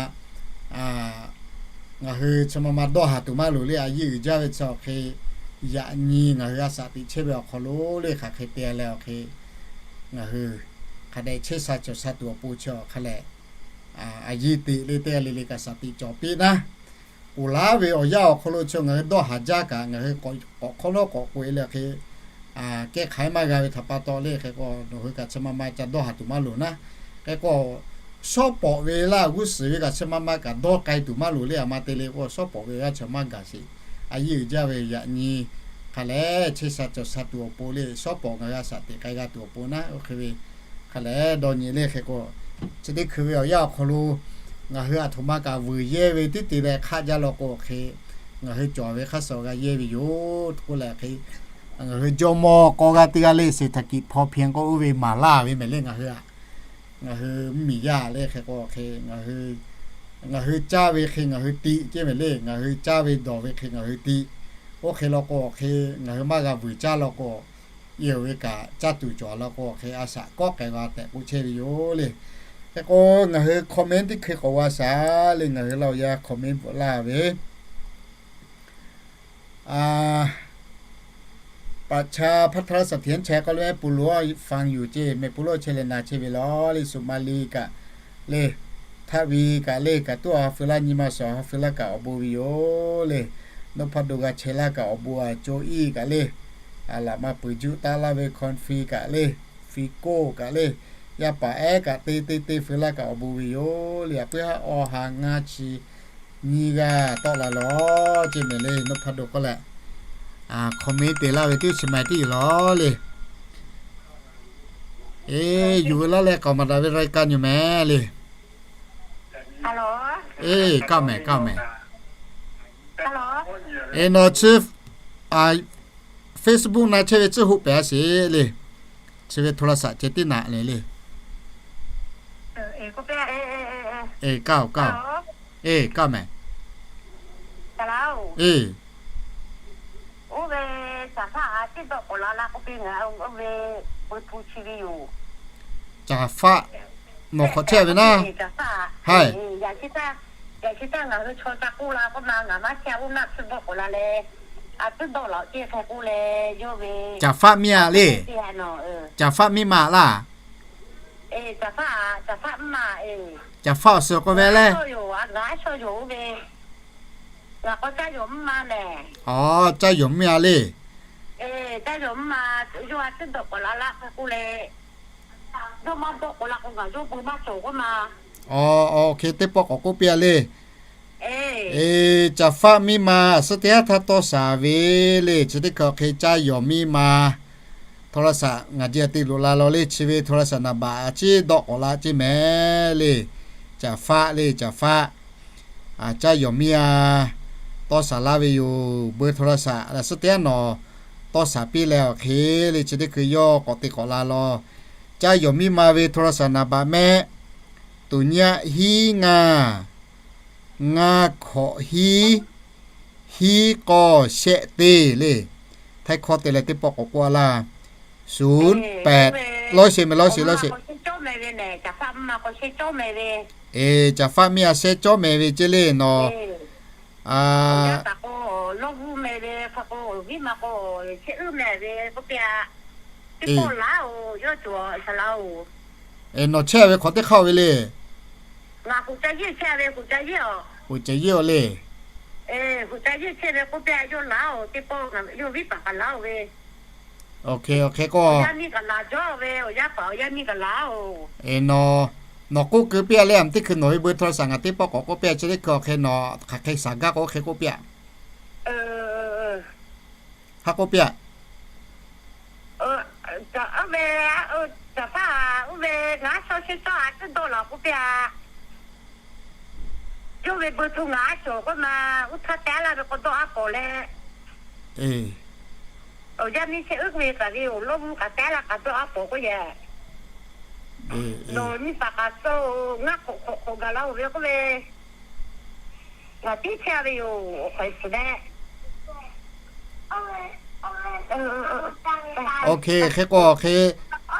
ngaˬ hui chi ma ma dawˇ haˍ tuˬ maˇ loˍ le. A yiˇ uiˍ jaˇ ve chi awˬ hk'e, yaꞈ nyi ngaˬ hui a shaꞈ teꞈ chehˇ ve awˬ hk'aw lo le, hk'aˬ hk'e te leh awˬ hk'e, ngaˬ hui hk'a dehꞈ chehˇ sha cawˬ sha tuˬ awˬ pon chi awˬ hk'a lehˬ, a yiˇ teꞈ le teˇ g'aˇ le le kaꞈ shaˍ tiꞈ cawˬ piˇ naˉ. Ponˬ laˉ ve awˬ yanˇ awˬ hk'aw lo chi ngaˬ hui dawˇ haˍ jaˇ kaꞈ, ngaˬ hui k'awꞈ hk'awˇ nawˉ k'awꞈ k'oꞈ-e le hk'e, kehˉ hk'aˬ haiˉ maˇ g'a ve htaꞈ pa taw le. Hk'e k'o, nawˬ hui kaꞈ chi ma ma ca dawˇ haˍ tuˬ maˇ loˍ naˉ. Hk'e k'o, shawˉ pawˍ ve laˇ g'uˇ suhˍ ve kaꞈ chi ma ma kaꞈ dawˇ k'ai tuˬ maˇ loˍ le. A ma te le k'o, shawˉ pawˍ ve g'aˇ chi maˇ gaˬ sheˍ. A yiˇ uiˍ jaˇ ve yaꞈ nyi hk'a lehˬ, chehˇ sha cawˬ sha tuˬ awˬ pon le, shawˉ pawˍ ngaˬ hui a shaꞈ teꞈ k'ai g'a tuˬ awˬ pon naˉ. Oˇ hk'e ve hk'a lehˬ dawˇ nyi le. Hk'e k'o, chi teˇ hkui ve awˬ yanˇ awˬ hk'aw lo ngaˬ hui aˬ htoꞈ ma kaꞈ vuiˬ yehˇ ve teˇ te leh hk'aˆ jaˇ law k'o, hk'e ngaˬ hui cawˬ ve hk'aˇ suh g'a yehˇ ve yoˬ k'oˆ leh hk'e, ngaˬ hui jawˇmawˇ k'aw g'aˇ teˇ g'aˇ le, เศรษฐกิจพอเพียง k'oˆ oˇ ve maˍ laˇ ve mehˍ le. Ngaˬ hui, ngaˬ hui mvuhˇmiˬ yaˇ le. Hk'e k'o, hk'e ngaˬ hui caˇ ve hk'e ngaˬ hui tiꞈ ceˇ mehˍ le. Ngaˬ hui caˇ ve dawˬ ve hk'e ngaˬ hui tiꞈ. Oˇ hk'e law k'o, hk'e ngaˬ hui maˇ g'a vuiˬ caˇ law k'o, yehˬ ve kaꞈ caˇ tuˬ cawˬ law k'o, hk'e a shaꞈ kawˆ k'ai g'a tehꞈ k'oˆ chehˇ ve yoˬ le. Hk'e k'o, ngaˬ hui comment teˇ hkui k'awꞈ g'a shaˍ le. Ngaˬ hui laˇ awˬ yaˇ comment bvuhꞈ laˇ ve ประชาพัฒนเสถียรชัย k'oˆ le, Polo ฟังอยู่ ceˇ mehˍ, Polo chehˇ leh na chehˇ ve law le. Somali kaꞈ le, Htaˇ ve kaꞈ le, kaꞈ tuˉ ha feu laˇ nyi ma shawˍ ha feu laˇ kaꞈ awˬ bon ve yoˬ le. Nawˉ hpaˇ do g'a chehˇ laˇ kaꞈ awˬ bon a co iˉ kaꞈ le, a laꞈ ma peuˬ juˆ taˉ laˇ ve คอนเฟอเรนซ์ kaꞈ le, ฟีโก้ kaꞈ le, yaˇ paˍ ehˉ kaꞈ te te te feu laˇ kaꞈ awˬ bon ve yoˬ le. A puiˉ haˉ awˬ ha ngaˇ chi nyiˇ g'aˇ tawˆ la law ceˇ mehˍ le. Nawˉ hpaˇ do k'oˆ leh comment te laˇ ve teˇ chi ma tiˉ yoˬ law le. Eˬ, yuˬ ve laˇ leh k'aoˍ maˍ daꞈ ve รายการ yoˬ mehˍ le. Eˬ, kaˇ mehˍ, kaˇ mehˍ. Eˬ, nawˬ chi Facebook na chehˇ ve tcuhˇ hoˆ pehˍ a sheˍ le. Chi ve โทรศัพท์ ceh tiˉ naꞈ le le. Eˬ, kaˇ oˬ, kaˇ oˬ. Eˬ, kaˇ mehˍ. Eˬ, Caˍ hpaˆ, nawˬ hk'awꞈ chehˇ ve naˉ. Haiˬ, Caˍ hpaˆ miˇ a le. Caˍ hpaˆ miˇ ma laˇ. Caˍ hpaˆ awˬ suhˍ k'oˆ ve le. Aˬ, Caˇ Yawˬ miˇ a le. Aˬ, oˇ hk'e teˇ pawˆ k'awꞈ k'oˆ piˇ a le. Eˬ, Caˍ hpaˆ miˇ ma aˬ suhˉ teˇ haˉ htaˇ tawˇ shaˍ ve le. Chi teˇ hkui hk'e Caˇ Yawˬ miˇ ma โทรศัพท์ ngaˬ jehˇ te loꞈ la law le. Chi ve โทรศัพท์ naˍ baꞈ a ciˉ dawˆ k'awꞈ la ceˇ mehˍ le. Caˍ hpaˆ le, Caˍ hpaˆ. Caˇ Yawˬ miˇ a tawˇ shaˍ laˇ ve yoˬ. เบอร์โทรศัพท์ aˬ suhˉ teˇ haˉ nawˬ tawˇ shaˍ piˇ leh awˬ hk'e le. Chi teˇ hkui yawˇ k'awꞈ te k'awꞈ la law. Caˇ Yawˬ miˇ ma ve โทรศัพท์ naˍ baꞈ mehˆ tuˍ nyiˇ hiˉ ngaˇ ngaˇ hkawꞈ hiˉ hiˉ k'awˇ shehˆ teˇ le. Htaiˇ hkawˇ te leh teˇ pawˆ k'awꞈ k'oˆ a laˇ. ศูนย์แปด lawˇ sheˍ mehˍ, lawˇ sheˍ, lawˇ sheˍ. Eˬ, Caˍ hpaˆ miˇ a shehˆ cawˇ mehˍ ve ceˇ le nawˬ. Eˬ, nawˬ chehˇ ve hk'awꞈ teˇ hk'aˇ oˬ ve le. Oˬ, ceh yeˇ oˬ le. Oˬ, hk'e k'o, eˬ, nawˬ k'oˆ keu piˇ a le. Aˬ, teˇ hkui nawˬ ve เบอร์โทรศัพท์ ngaˬ teˇ pawˆ k'awꞈ k'oˆ piˇ a. Chi teˇ hkui awˬ hk'e nawˬ hk'aˬ hk'e shaˍ gaˇ k'o oˇ hk'e k'oˆ piˇ a. Hk'a k'oˆ piˇ-aꞈ. Oˇ ve, oˇ ve ngaˬ shaw sheh cawˇ a ciˉ dawˇ laˬ k'oˆ piˇ-aꞈ. Yawˇ ve bon hto ngaˬ a cawˬ k'oˆ ma, uˉ htaˇ tehˉ laˇ ve k'awꞈ dawˇ a pawˍ leh, awˬ yanˇ miˇ shehˆ uˉ ve kaꞈ ve yoˬ, lawˇ mvuhˇ kaꞈ tehˉ laˇ kaꞈ dawˇ a pawˍ k'oˆ yehˬ. Nawˬ nyi paˍ kaꞈ tcuh-oˬ, ngaˇ hk'awꞈ hk'awꞈ hk'awꞈ gaˬ la-oˬ ve k'oˆ ve, ngaˬ tiˉ chehˇ ve yoˬ, awˬ hk'aw suhˍ leh. Oˇ hk'e hk'e k'o hk'e,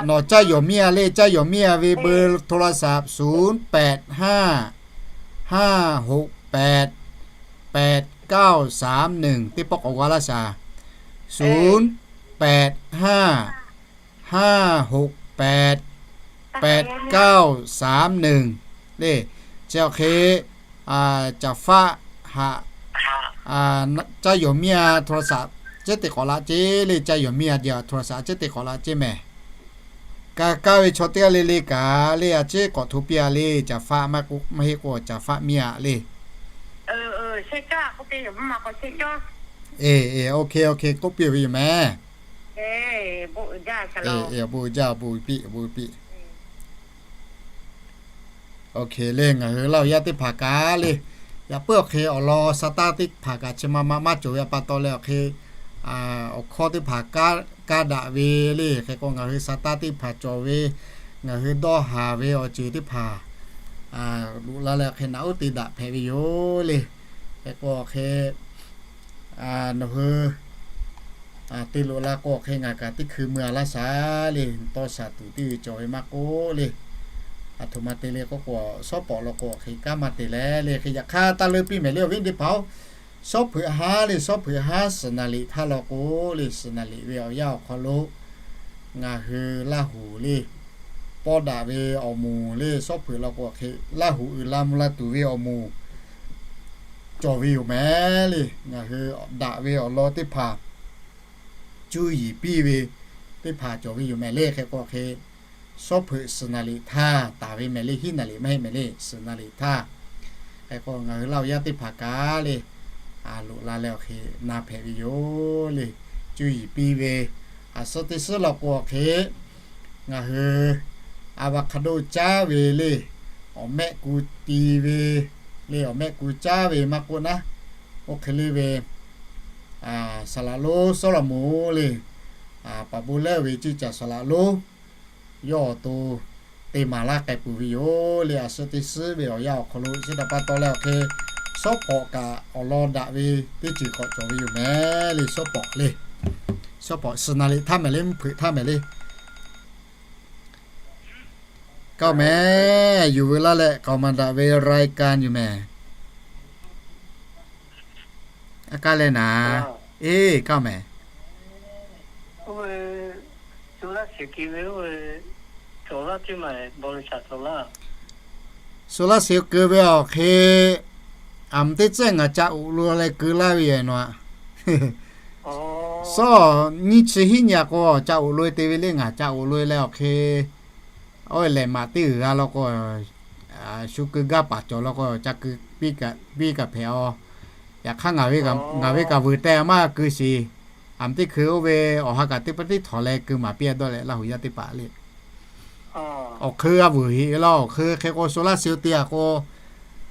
nawˬ caˇ yawˬ miˇ-a le, caˇ yawˬ miˇ-a ve เบอร์โทรศัพท์ ศูนย์แปดห้าห้าหกแปดแปดเก้าสามหนึ่ง teˇ pawˆ k'awꞈ g'a laˇ shaˍ. ศูนย์แปดห้าห้าหกแปดแปดเก้าสามหนึ่ง le. Chi awˬ hk'e, caˍ faˆ haꞈ, caˇ yawˬ miˇ-a โทรศัพท์ ceˉ te k'awꞈ laꞈ ceˇ le, caˇ yawˬ miˇ-a โทรศัพท์ ceˉ te k'awꞈ laꞈ ceˇ mehˍ. Ka kaˇ ve chaw teˇ g'aˇ le le kaꞈ le, a ciˉ k'awꞈ hto piˇ-a le, caˍ faˆ maˇ heˆ k'o caˍ faˆ miˇ-a le. Oˇ hk'e oˇ hk'e k'oˆ piˇ ve yoˬ mehˍ. Bon jaˇ, bon piˇ, bon piˇ. Oˇ hk'e le, ngaˬ hui Laˇ huˍ yaˇ teˇ hpaˍ kaꞈ le, yaꞈ puiˉ awˬ hk'e awˬ lawn sa taˇ teˇ hpaˍ kaꞈ chi ma ma maˇ cawˬ ve a pa taw leh awˬ hk'e, awˬ hkawˇ teˇ hpaˍ kaˇ daꞈ ve le. Hk'e k'o ngaˬ hui sa taˇ teˇ hpaˍ cawˬ ve, ngaˬ hui dawˇ haˍ ve awˬ ceuˬ teˇ hpaˍ loꞈ la leh awˬ hk'e naꞈ uˉ te daꞈ hpehꞈ ve yoˬ le. Hk'e k'o awˬ hk'e nawˬ hui te loꞈ la k'o awˬ hk'e ngaˬ kaꞈ teˇ hkui mui-a laˇ shaˍ le, tawˇ shaˍ tuˬ teˇ g'uiˬ cawˬ ve maˇ k'oˆ le. Aˬ htoꞈ ma te le k'oˆ k'o, shawˉ pawˍ law k'o awˬ hk'e kanˉ maˇ te leh le. Hk'e yaꞈ hk'aˇ taˇ leuˉ piˇ mehˍ le, awˬ viˉ teˇ hpaˍ-oˬ. Shawˉ hpeuꞈ haˉ le, shawˉ hpeuꞈ haˉ suhˍ naˍ liꞈ htaˇ law k'o le, suhˍ naˍ liꞈ ve awˬ yanˇ awˬ hk'aw lo ngaˬ hui Laˇ huˍ le, pawˇ daꞈ ve awˬ moˍ le, shawˉ hpeuꞈ law k'o awˬ hk'e Laˇ huˍ uiˍ la mvuh la tuˬ ve awˬ moˍ cawˬ ve yoˬ mehˍ le. Ngaˬ hui daꞈ ve awˬ lawn teˇ hpaˍ cuˇ yiˍ piˇ ve teˇ hpaˍ cawˬ ve yoˬ mehˍ le. Hk'e k'o hk'e shawˉ hpeuꞈ suhˍ naˍ liꞈ htaˇ taˍ ve mehˍ le, hiˉ naˍ liꞈ maˇ heˆ mehˍ le, suhˍ naˍ liꞈ htaˇ. Hk'e k'o ngaˬ hui Laˇ huˍ yaˇ teˇ hpaˍ kaꞈ le, loꞈ la leh awˬ hk'e na hpehꞈ ve yoˬ le. Cuˇ yiˍ piˇ ve, aˬ suhˉ teˇ suhˉ law k'o awˬ hk'e ngaˬ hui avocado caˉ ve le, awˬ mehˆ ku ti ve le, awˬ mehˆ ku caˉ ve maˇ k'oˆ naˉ, oˇ hk'e le ve saˍ laꞈ lonˉ sawˉ laꞈ moˍ le, paˍ bon leuˉ ve cuˇ caˬ saˍ laꞈ lonˉ yawˇ awˬ to te maˍ laˇ k'ai peuˬ ve yoˬ le. Aˬ suhˉ teˇ suhˉ ve awˬ yanˇ awˬ hk'aw lo chi htaꞈ pa taw leh awˬ hk'e shawˉ pawˍ kaꞈ awˬ lawn daꞈ ve teˇ ceuˬ k'awꞈ cawˬ ve yoˬ mehˍ le. Shawˉ pawˍ le, shawˉ pawˍ suhˍ naˍ liꞈ htaˇ mehˍ le, mvuhˇ hpeuꞈ htaˇ mehˍ le. Kaoˇ mehˍ, yuˬ veu laˇ leh k'aoˍ maˍ daꞈ ve รายการ yoˬ mehˍ. A kaˇ leh naˍ, eˬ kaoˇ mehˍ. Solar cell keu ve awˬ hk'e, aˬ mvuhˇ teˇ ceuˬ ngaˬ ca oꞈ lo leh keu laˇ ve yoˬ nawˬ-aꞈ. Sawˉ nyiˇ chi hiˉ nyi-a k'o ca oꞈ lo te ve le, ngaˬ ca oꞈ lo leh awˬ hk'e, oˇ ve lehˬ maꞈ teˇ g'uiˬ g'a law k'o, shu keu gaˇ paˍ cawˬ law k'o ca keu piˇ kaꞈ hpehꞈ-aˬ. Yaꞈ hk'aˇ ngaˬ ve kaꞈ vuiˬ teh maˇ keu shiˍ. Aˬ mvuhˇ teˇ hkui oˇ ve awˬ ha kaꞈ teˇ pa tiˉ htawꞈ leh keu maˍ piˇ-a dawˇ leh Laˇ huˍ yaˇ teˇ hpaˍ le. Awˬ hk'eun g'a vuiˬ heꞈ ve law, awˬ hk'eun hk'e k'o solar cell te-a k'o,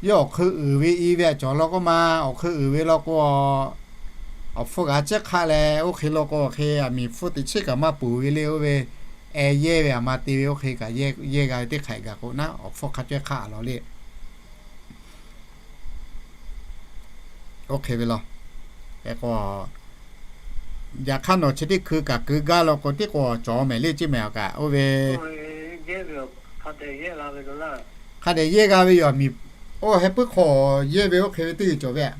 yawˇ awˬ hk'eun uiˍ ve i ve aꞈ cawˬ law k'oˆ ma, awˬ hk'eun uiˍ ve law k'o, awˬ hpfuhˇ g'aꞈ ciˉ hk'aˆ leh, oˇ hk'e law k'o awˬ hk'e aˬ miˍ hpfuhˇ teꞈ chiˉ kaꞈ maˇ ponˬ ve le, oˇ ve e yehˇ ve aˬ ma te ve oˇ hk'e kaꞈ yehˇ g'a ve teˇ hk'aꞈ gaˬ k'o naˉ, awˬ hpfuhˇ hk'a cawehˇ hk'aˆ lawˬ le. Oˇ hk'e ve law. Hk'e k'o, yaꞈ hk'aˇ nawˬ chi teˇ hkui kaꞈ keu gaˇ law k'o tiˉ k'o cawˬ mehˍ le ceˇ mehˍ awˬ kaꞈ oˇ ve hk'a dehꞈ yehˇ g'a ve yoˬ aˬ miˍ. Oˇ heh puiˉ hk'aw yehˇ ve oˇ hk'e ve teˇ cawˬ ve aꞈ.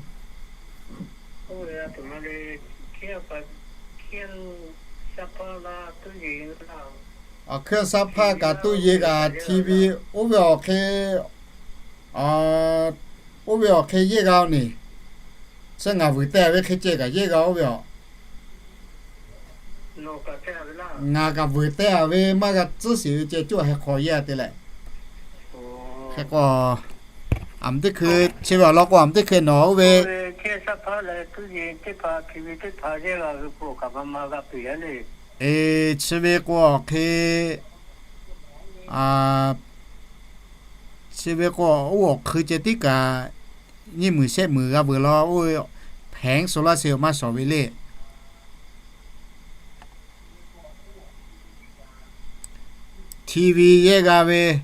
Awˬ hkui saˉ hpaˇ kaꞈ tuˇ yeˬ g'a TV oˇ ve awˬ hk'e, oˇ ve awˬ hk'e yehˇ g'a-oˬ neˬ. Chi ngaˬ vuiˬ teh ve hk'e ceh kaꞈ yehˇ g'a oˇ ve aˬ. Ngaˬ kaꞈ vuiˬ teh-a ve maˇ g'a tcuhˉ shiˍ ve ceh coˇ heh hk'aw yehˇ te leh. Hk'e k'o, aˬ mvuhˇ teˇ hkui chi ve awˬ lawn k'o aˬ mvuhˇ teˇ hkui nawˬ oˇ ve Kehˉ saˉ hpaˇ leh tuˇ yeˬ teˇ hpaˍ, T V teˇ hpaˍ yehˇ g'a ve k'o, kaꞈ maˇ maˇ g'a peuˬ yaˇ le. Chi ve k'o awˬ hk'e, chi ve k'o oˇ awˬ hk'eun ceh tiˉ kaꞈ nyiˇ meunˍ shehˆ meunˍ g'a veuˬ law, oˇ hpehꞈ solar cell maˇ shawˍ ve le. T V yehˇ g'a ve,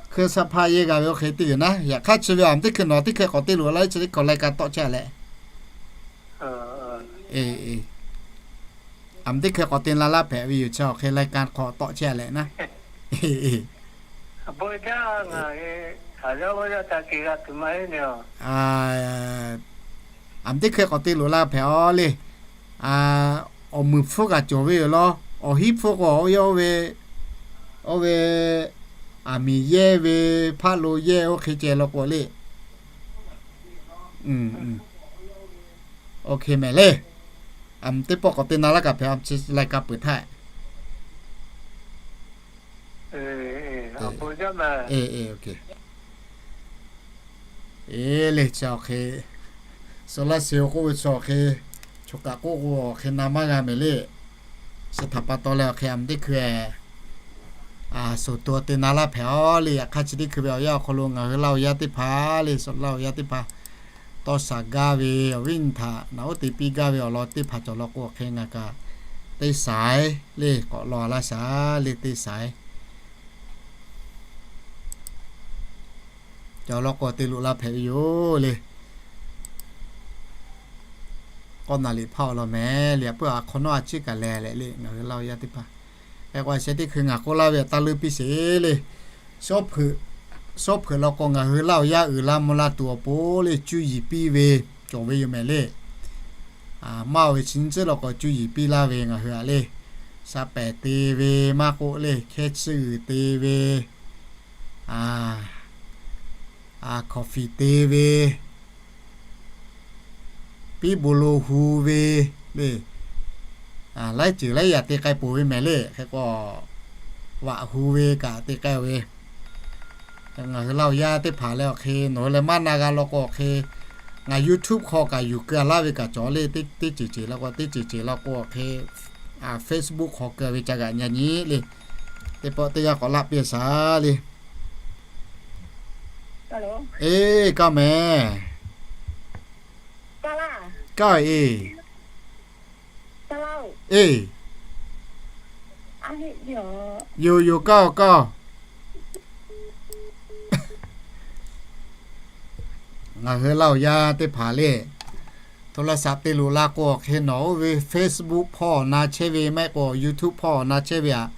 hkui saˉ hpaˇ yehˇ g'a ve oˇ hk'e teˇ g'uiˬ naˉ. Yaꞈ hk'aˇ chi ve aˬ miˬ teˇ hkui nawˬ teˇ hkui k'awꞈ te loꞈ la, chi teˇ hkui lai ka tawˆ chehˇ leh, aˬ miˬ teˇ hkui k'awꞈ te la laˇ hpehꞈ ve yoˬ. Chi awˬ hk'e lai ka hk'awꞈ tawˆ chehˇ leh naˉ. Aˬ miˬ teˇ hkui k'awꞈ te loꞈ la hpehꞈ aw le. Awˬ meunˍ hpfuhˇ kaꞈ cawˬ ve yoˬ law. Awˬ hinˉ hpfuhˇ k'o oˇ yawˇ oˇ ve, oˇ ve aˬ miˍ yehˇ ve, hpaˆ lo yehˇ oˇ hk'e ceh law k'o le. Oˇ hk'e mehˍ le. Aˬ miˬ teˇ pawˆ k'awꞈ te na laˇ kaꞈ hpehꞈ, a chi lai ka peuˬ htaˇ. Eˬ le, chi awˬ hk'e solar cell k'oˆ ve chi awˬ hk'e, choˬ kaꞈ k'oˆ k'o awˬ hk'e na maˇ g'a mehˍ le. Chi htaꞈ pa taw leh awˬ hk'e aˬ miˬ teˇ hkui suhˍ to te na laˇ hpehꞈ aw le. Yaꞈ hk'aˇ chi teˇ hkui ve awˬ yanˇ awˬ hk'aw lo ngaˬ hui Laˇ huˍ yaˇ teˇ hpaˍ le, Laˇ huˍ yaˇ teˇ hpaˍ tawˇ shaˍ gaˇ ve awˬ viˉ nyi htaꞈ naꞈ uˉ te piˇ gaˇ ve awˬ lawn teˇ hpaˍ cawˬ law k'o awˬ hk'e ngaˬ kaꞈ teˇ saiˍ le k'awꞈ law laˇ shaˍ le teˇ saiˍ cawˬ law k'o te loꞈ la hpehꞈ ve yoˬ le. K'awˇ naˍ liꞈ hpaˇ awˬ lawn mehˍ le, a peuˬ a hk'awꞈ nawˉ a ciˉ kaꞈ lehˬ leh le ngaˬ hui Laˇ huˍ yaˇ teˇ hpaˍ. Hk'e k'o a sheh teˇ hkui ngaˬ k'oˆ laˇ ve taˇ leuˉ piˇ sheˍ le. Shawˉ hpeuꞈ lawˬ k'o ngaˬ hui Laˇ huˍ yaˇ uiˍ la mvuh la tuˬ awˬ pon le cuˇ yiˍ piˇ ve cawˬ ve yoˬ mehˍ le. Maˇ oˬ ve chi nyi tcuhˉ lawˬ k'o cuˇ yiˍ piˇ laˇ ve ngaˬ hui aꞈ le. Sha pehˍ te ve maˇ k'oˆ le, hkehˇ tsuhˇ g'uiˬ te ve, coffee te ve, piˉ bon lo hu ve le, laiˉ ceuˬ laiˉ yaꞈ te k'ai peuˬ ve mehˍ le. Hk'e k'o, vaꞈ hu ve kaꞈ te k'ai ve. Ngaˬ hui Laˇ huˍ yaˇ teˇ hpaˍ leh awˬ hk'e nawˬ hui leh maˇ na g'a law k'o awˬ hk'e, ngaˬ YouTube hk'aw kaꞈ yuˬ keu laˇ ve kaꞈ cawˬ le. Teˇ ceuˬ ceuˬ law k'o, teˇ ceuˬ ceuˬ law k'o awˬ hk'e, Facebook hk'aw keu ve ca g'aꞈ nyi nyi le. Teˇ pawˆ teˇ g'aˇ k'awꞈ laˇ piˇ shaˍ le. Eˬ, kaˇ mehˍ. Kaˇ eˬ. Eˬ, yoˬ yoˬ, kaˇ oˬ kaˇ oˬ. Ngaˬ hui Laˇ huˍ yaˇ teˇ hpaˍ le, โทรศัพท์ te loꞈ la k'o awˬ hk'e nawˬ oˇ ve Facebook hpawˇ na chehˇ ve maˇ heˆ k'o YouTube hpawˇ na chehˇ ve aꞈ,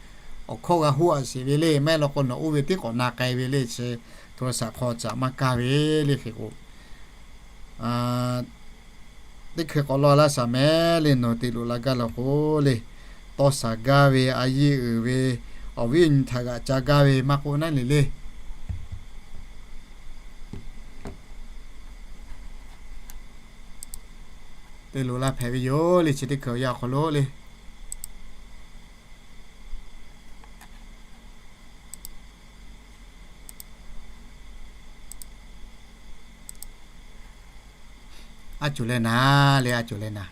awˬ hkawˇ g'a hoˆ a sheˍ ve le. Maˇ heˆ law k'o nawˬ oˇ ve tiˉ k'awꞈ na k'ai ve le. Chi โทรศัพท์ hk'aw caꞈ maˇ kaˇ ve le. Hk'e k'o, teˇ hkui k'awꞈ law laˇ shaˍ mehˍ le. Nawˬ te loꞈ la gaˇ law k'o le, tawˇ shaˍ gaˇ ve, a yiˇ uiˍ ve, awˬ viˉ awˬ nyi htaꞈ g'aꞈ ca gaˇ ve maˇ k'oˆ naˉ le le. Te loꞈ la hpehꞈ ve yoˬ le. Chi teˇ hkui awˬ yanˇ awˬ hk'aw lo le. Aˉ cuˬ leh naˍ le, aˉ cuˬ leh naˍ.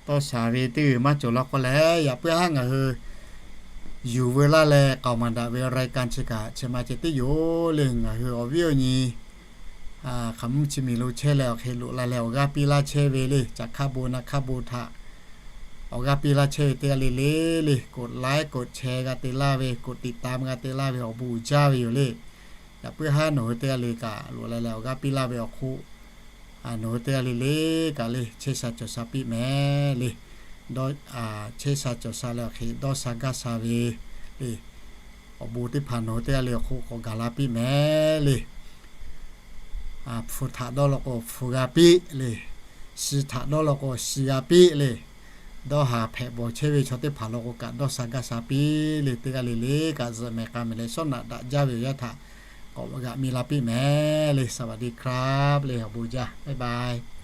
Tawˇ shaˍ ve teˇ g'uiˬ maˇ cawˬ law k'o leh, yaꞈ puiˉ haˉ ngaˬ hui yuˬ veu laˇ leh k'aoˍ maˍ daꞈ ve รายการ chi kaꞈ chi ma ceh tiˉ yoˬ le. Ngaˬ hui awˬ viˉ awˬ nyi hk'aˬ mvuhˇ chi miˬ lo chehˇ leh awˬ hk'e loꞈ la leh awˬ g'aˇ piˇ laˇ chehˇ ve le. Caꞈ hk'aˇ bon naˆ hk'aˇ bon htaꞈ awˬ g'aˇ piˇ laˇ chehˇ ve teˇ g'aˇ le le le, กดไลค์ กดแชร์ g'a te laˇ ve, กดติดตาม g'a te laˇ ve awˬ bon uiˍ jaˇ ve yoˬ le. Yaꞈ puiˉ haˉ nawˬ hui teˇ g'aˇ le kaꞈ loꞈ la leh awˬ g'aˇ piˇ laˇ ve awˬ hk'oˆ, nawˬ hui teˇ g'aˇ le le kaꞈ le chehˇ sha cawˬ sha piˇ mehˍ le. Chehˇ sha cawˬ sha leh awˬ hk'e dawˇ sha gaˇ sha ve le, awˬ bon teˇ hpaˍ nawˬ hui teˇ g'aˇ le awˬ hk'oˆ k'awꞈ gaˬ la piˇ mehˍ le. Hpu htaꞈ dawˇ law k'o hpu g'a piˇ le. Shi htaꞈ dawˇ law k'o shi g'a piˇ le. Dawˇ haˍ hpehꞈ bawˬ chehˇ ve chaw teˇ hpaˍ law k'o kaꞈ dawˇ sha gaˇ sha piˇ le. Teˇ g'aˇ le le kaꞈ zuhꞈ mehˍ k'a mehˍ leh shawˉ naꞈ daꞈ jaˇ ve awˬ yanˇ htaꞈ k'awꞈ g'aꞈ mi la piˇ mehˍ le. สวัสดีครับ le, awˬ bon jaˇ, bye bye.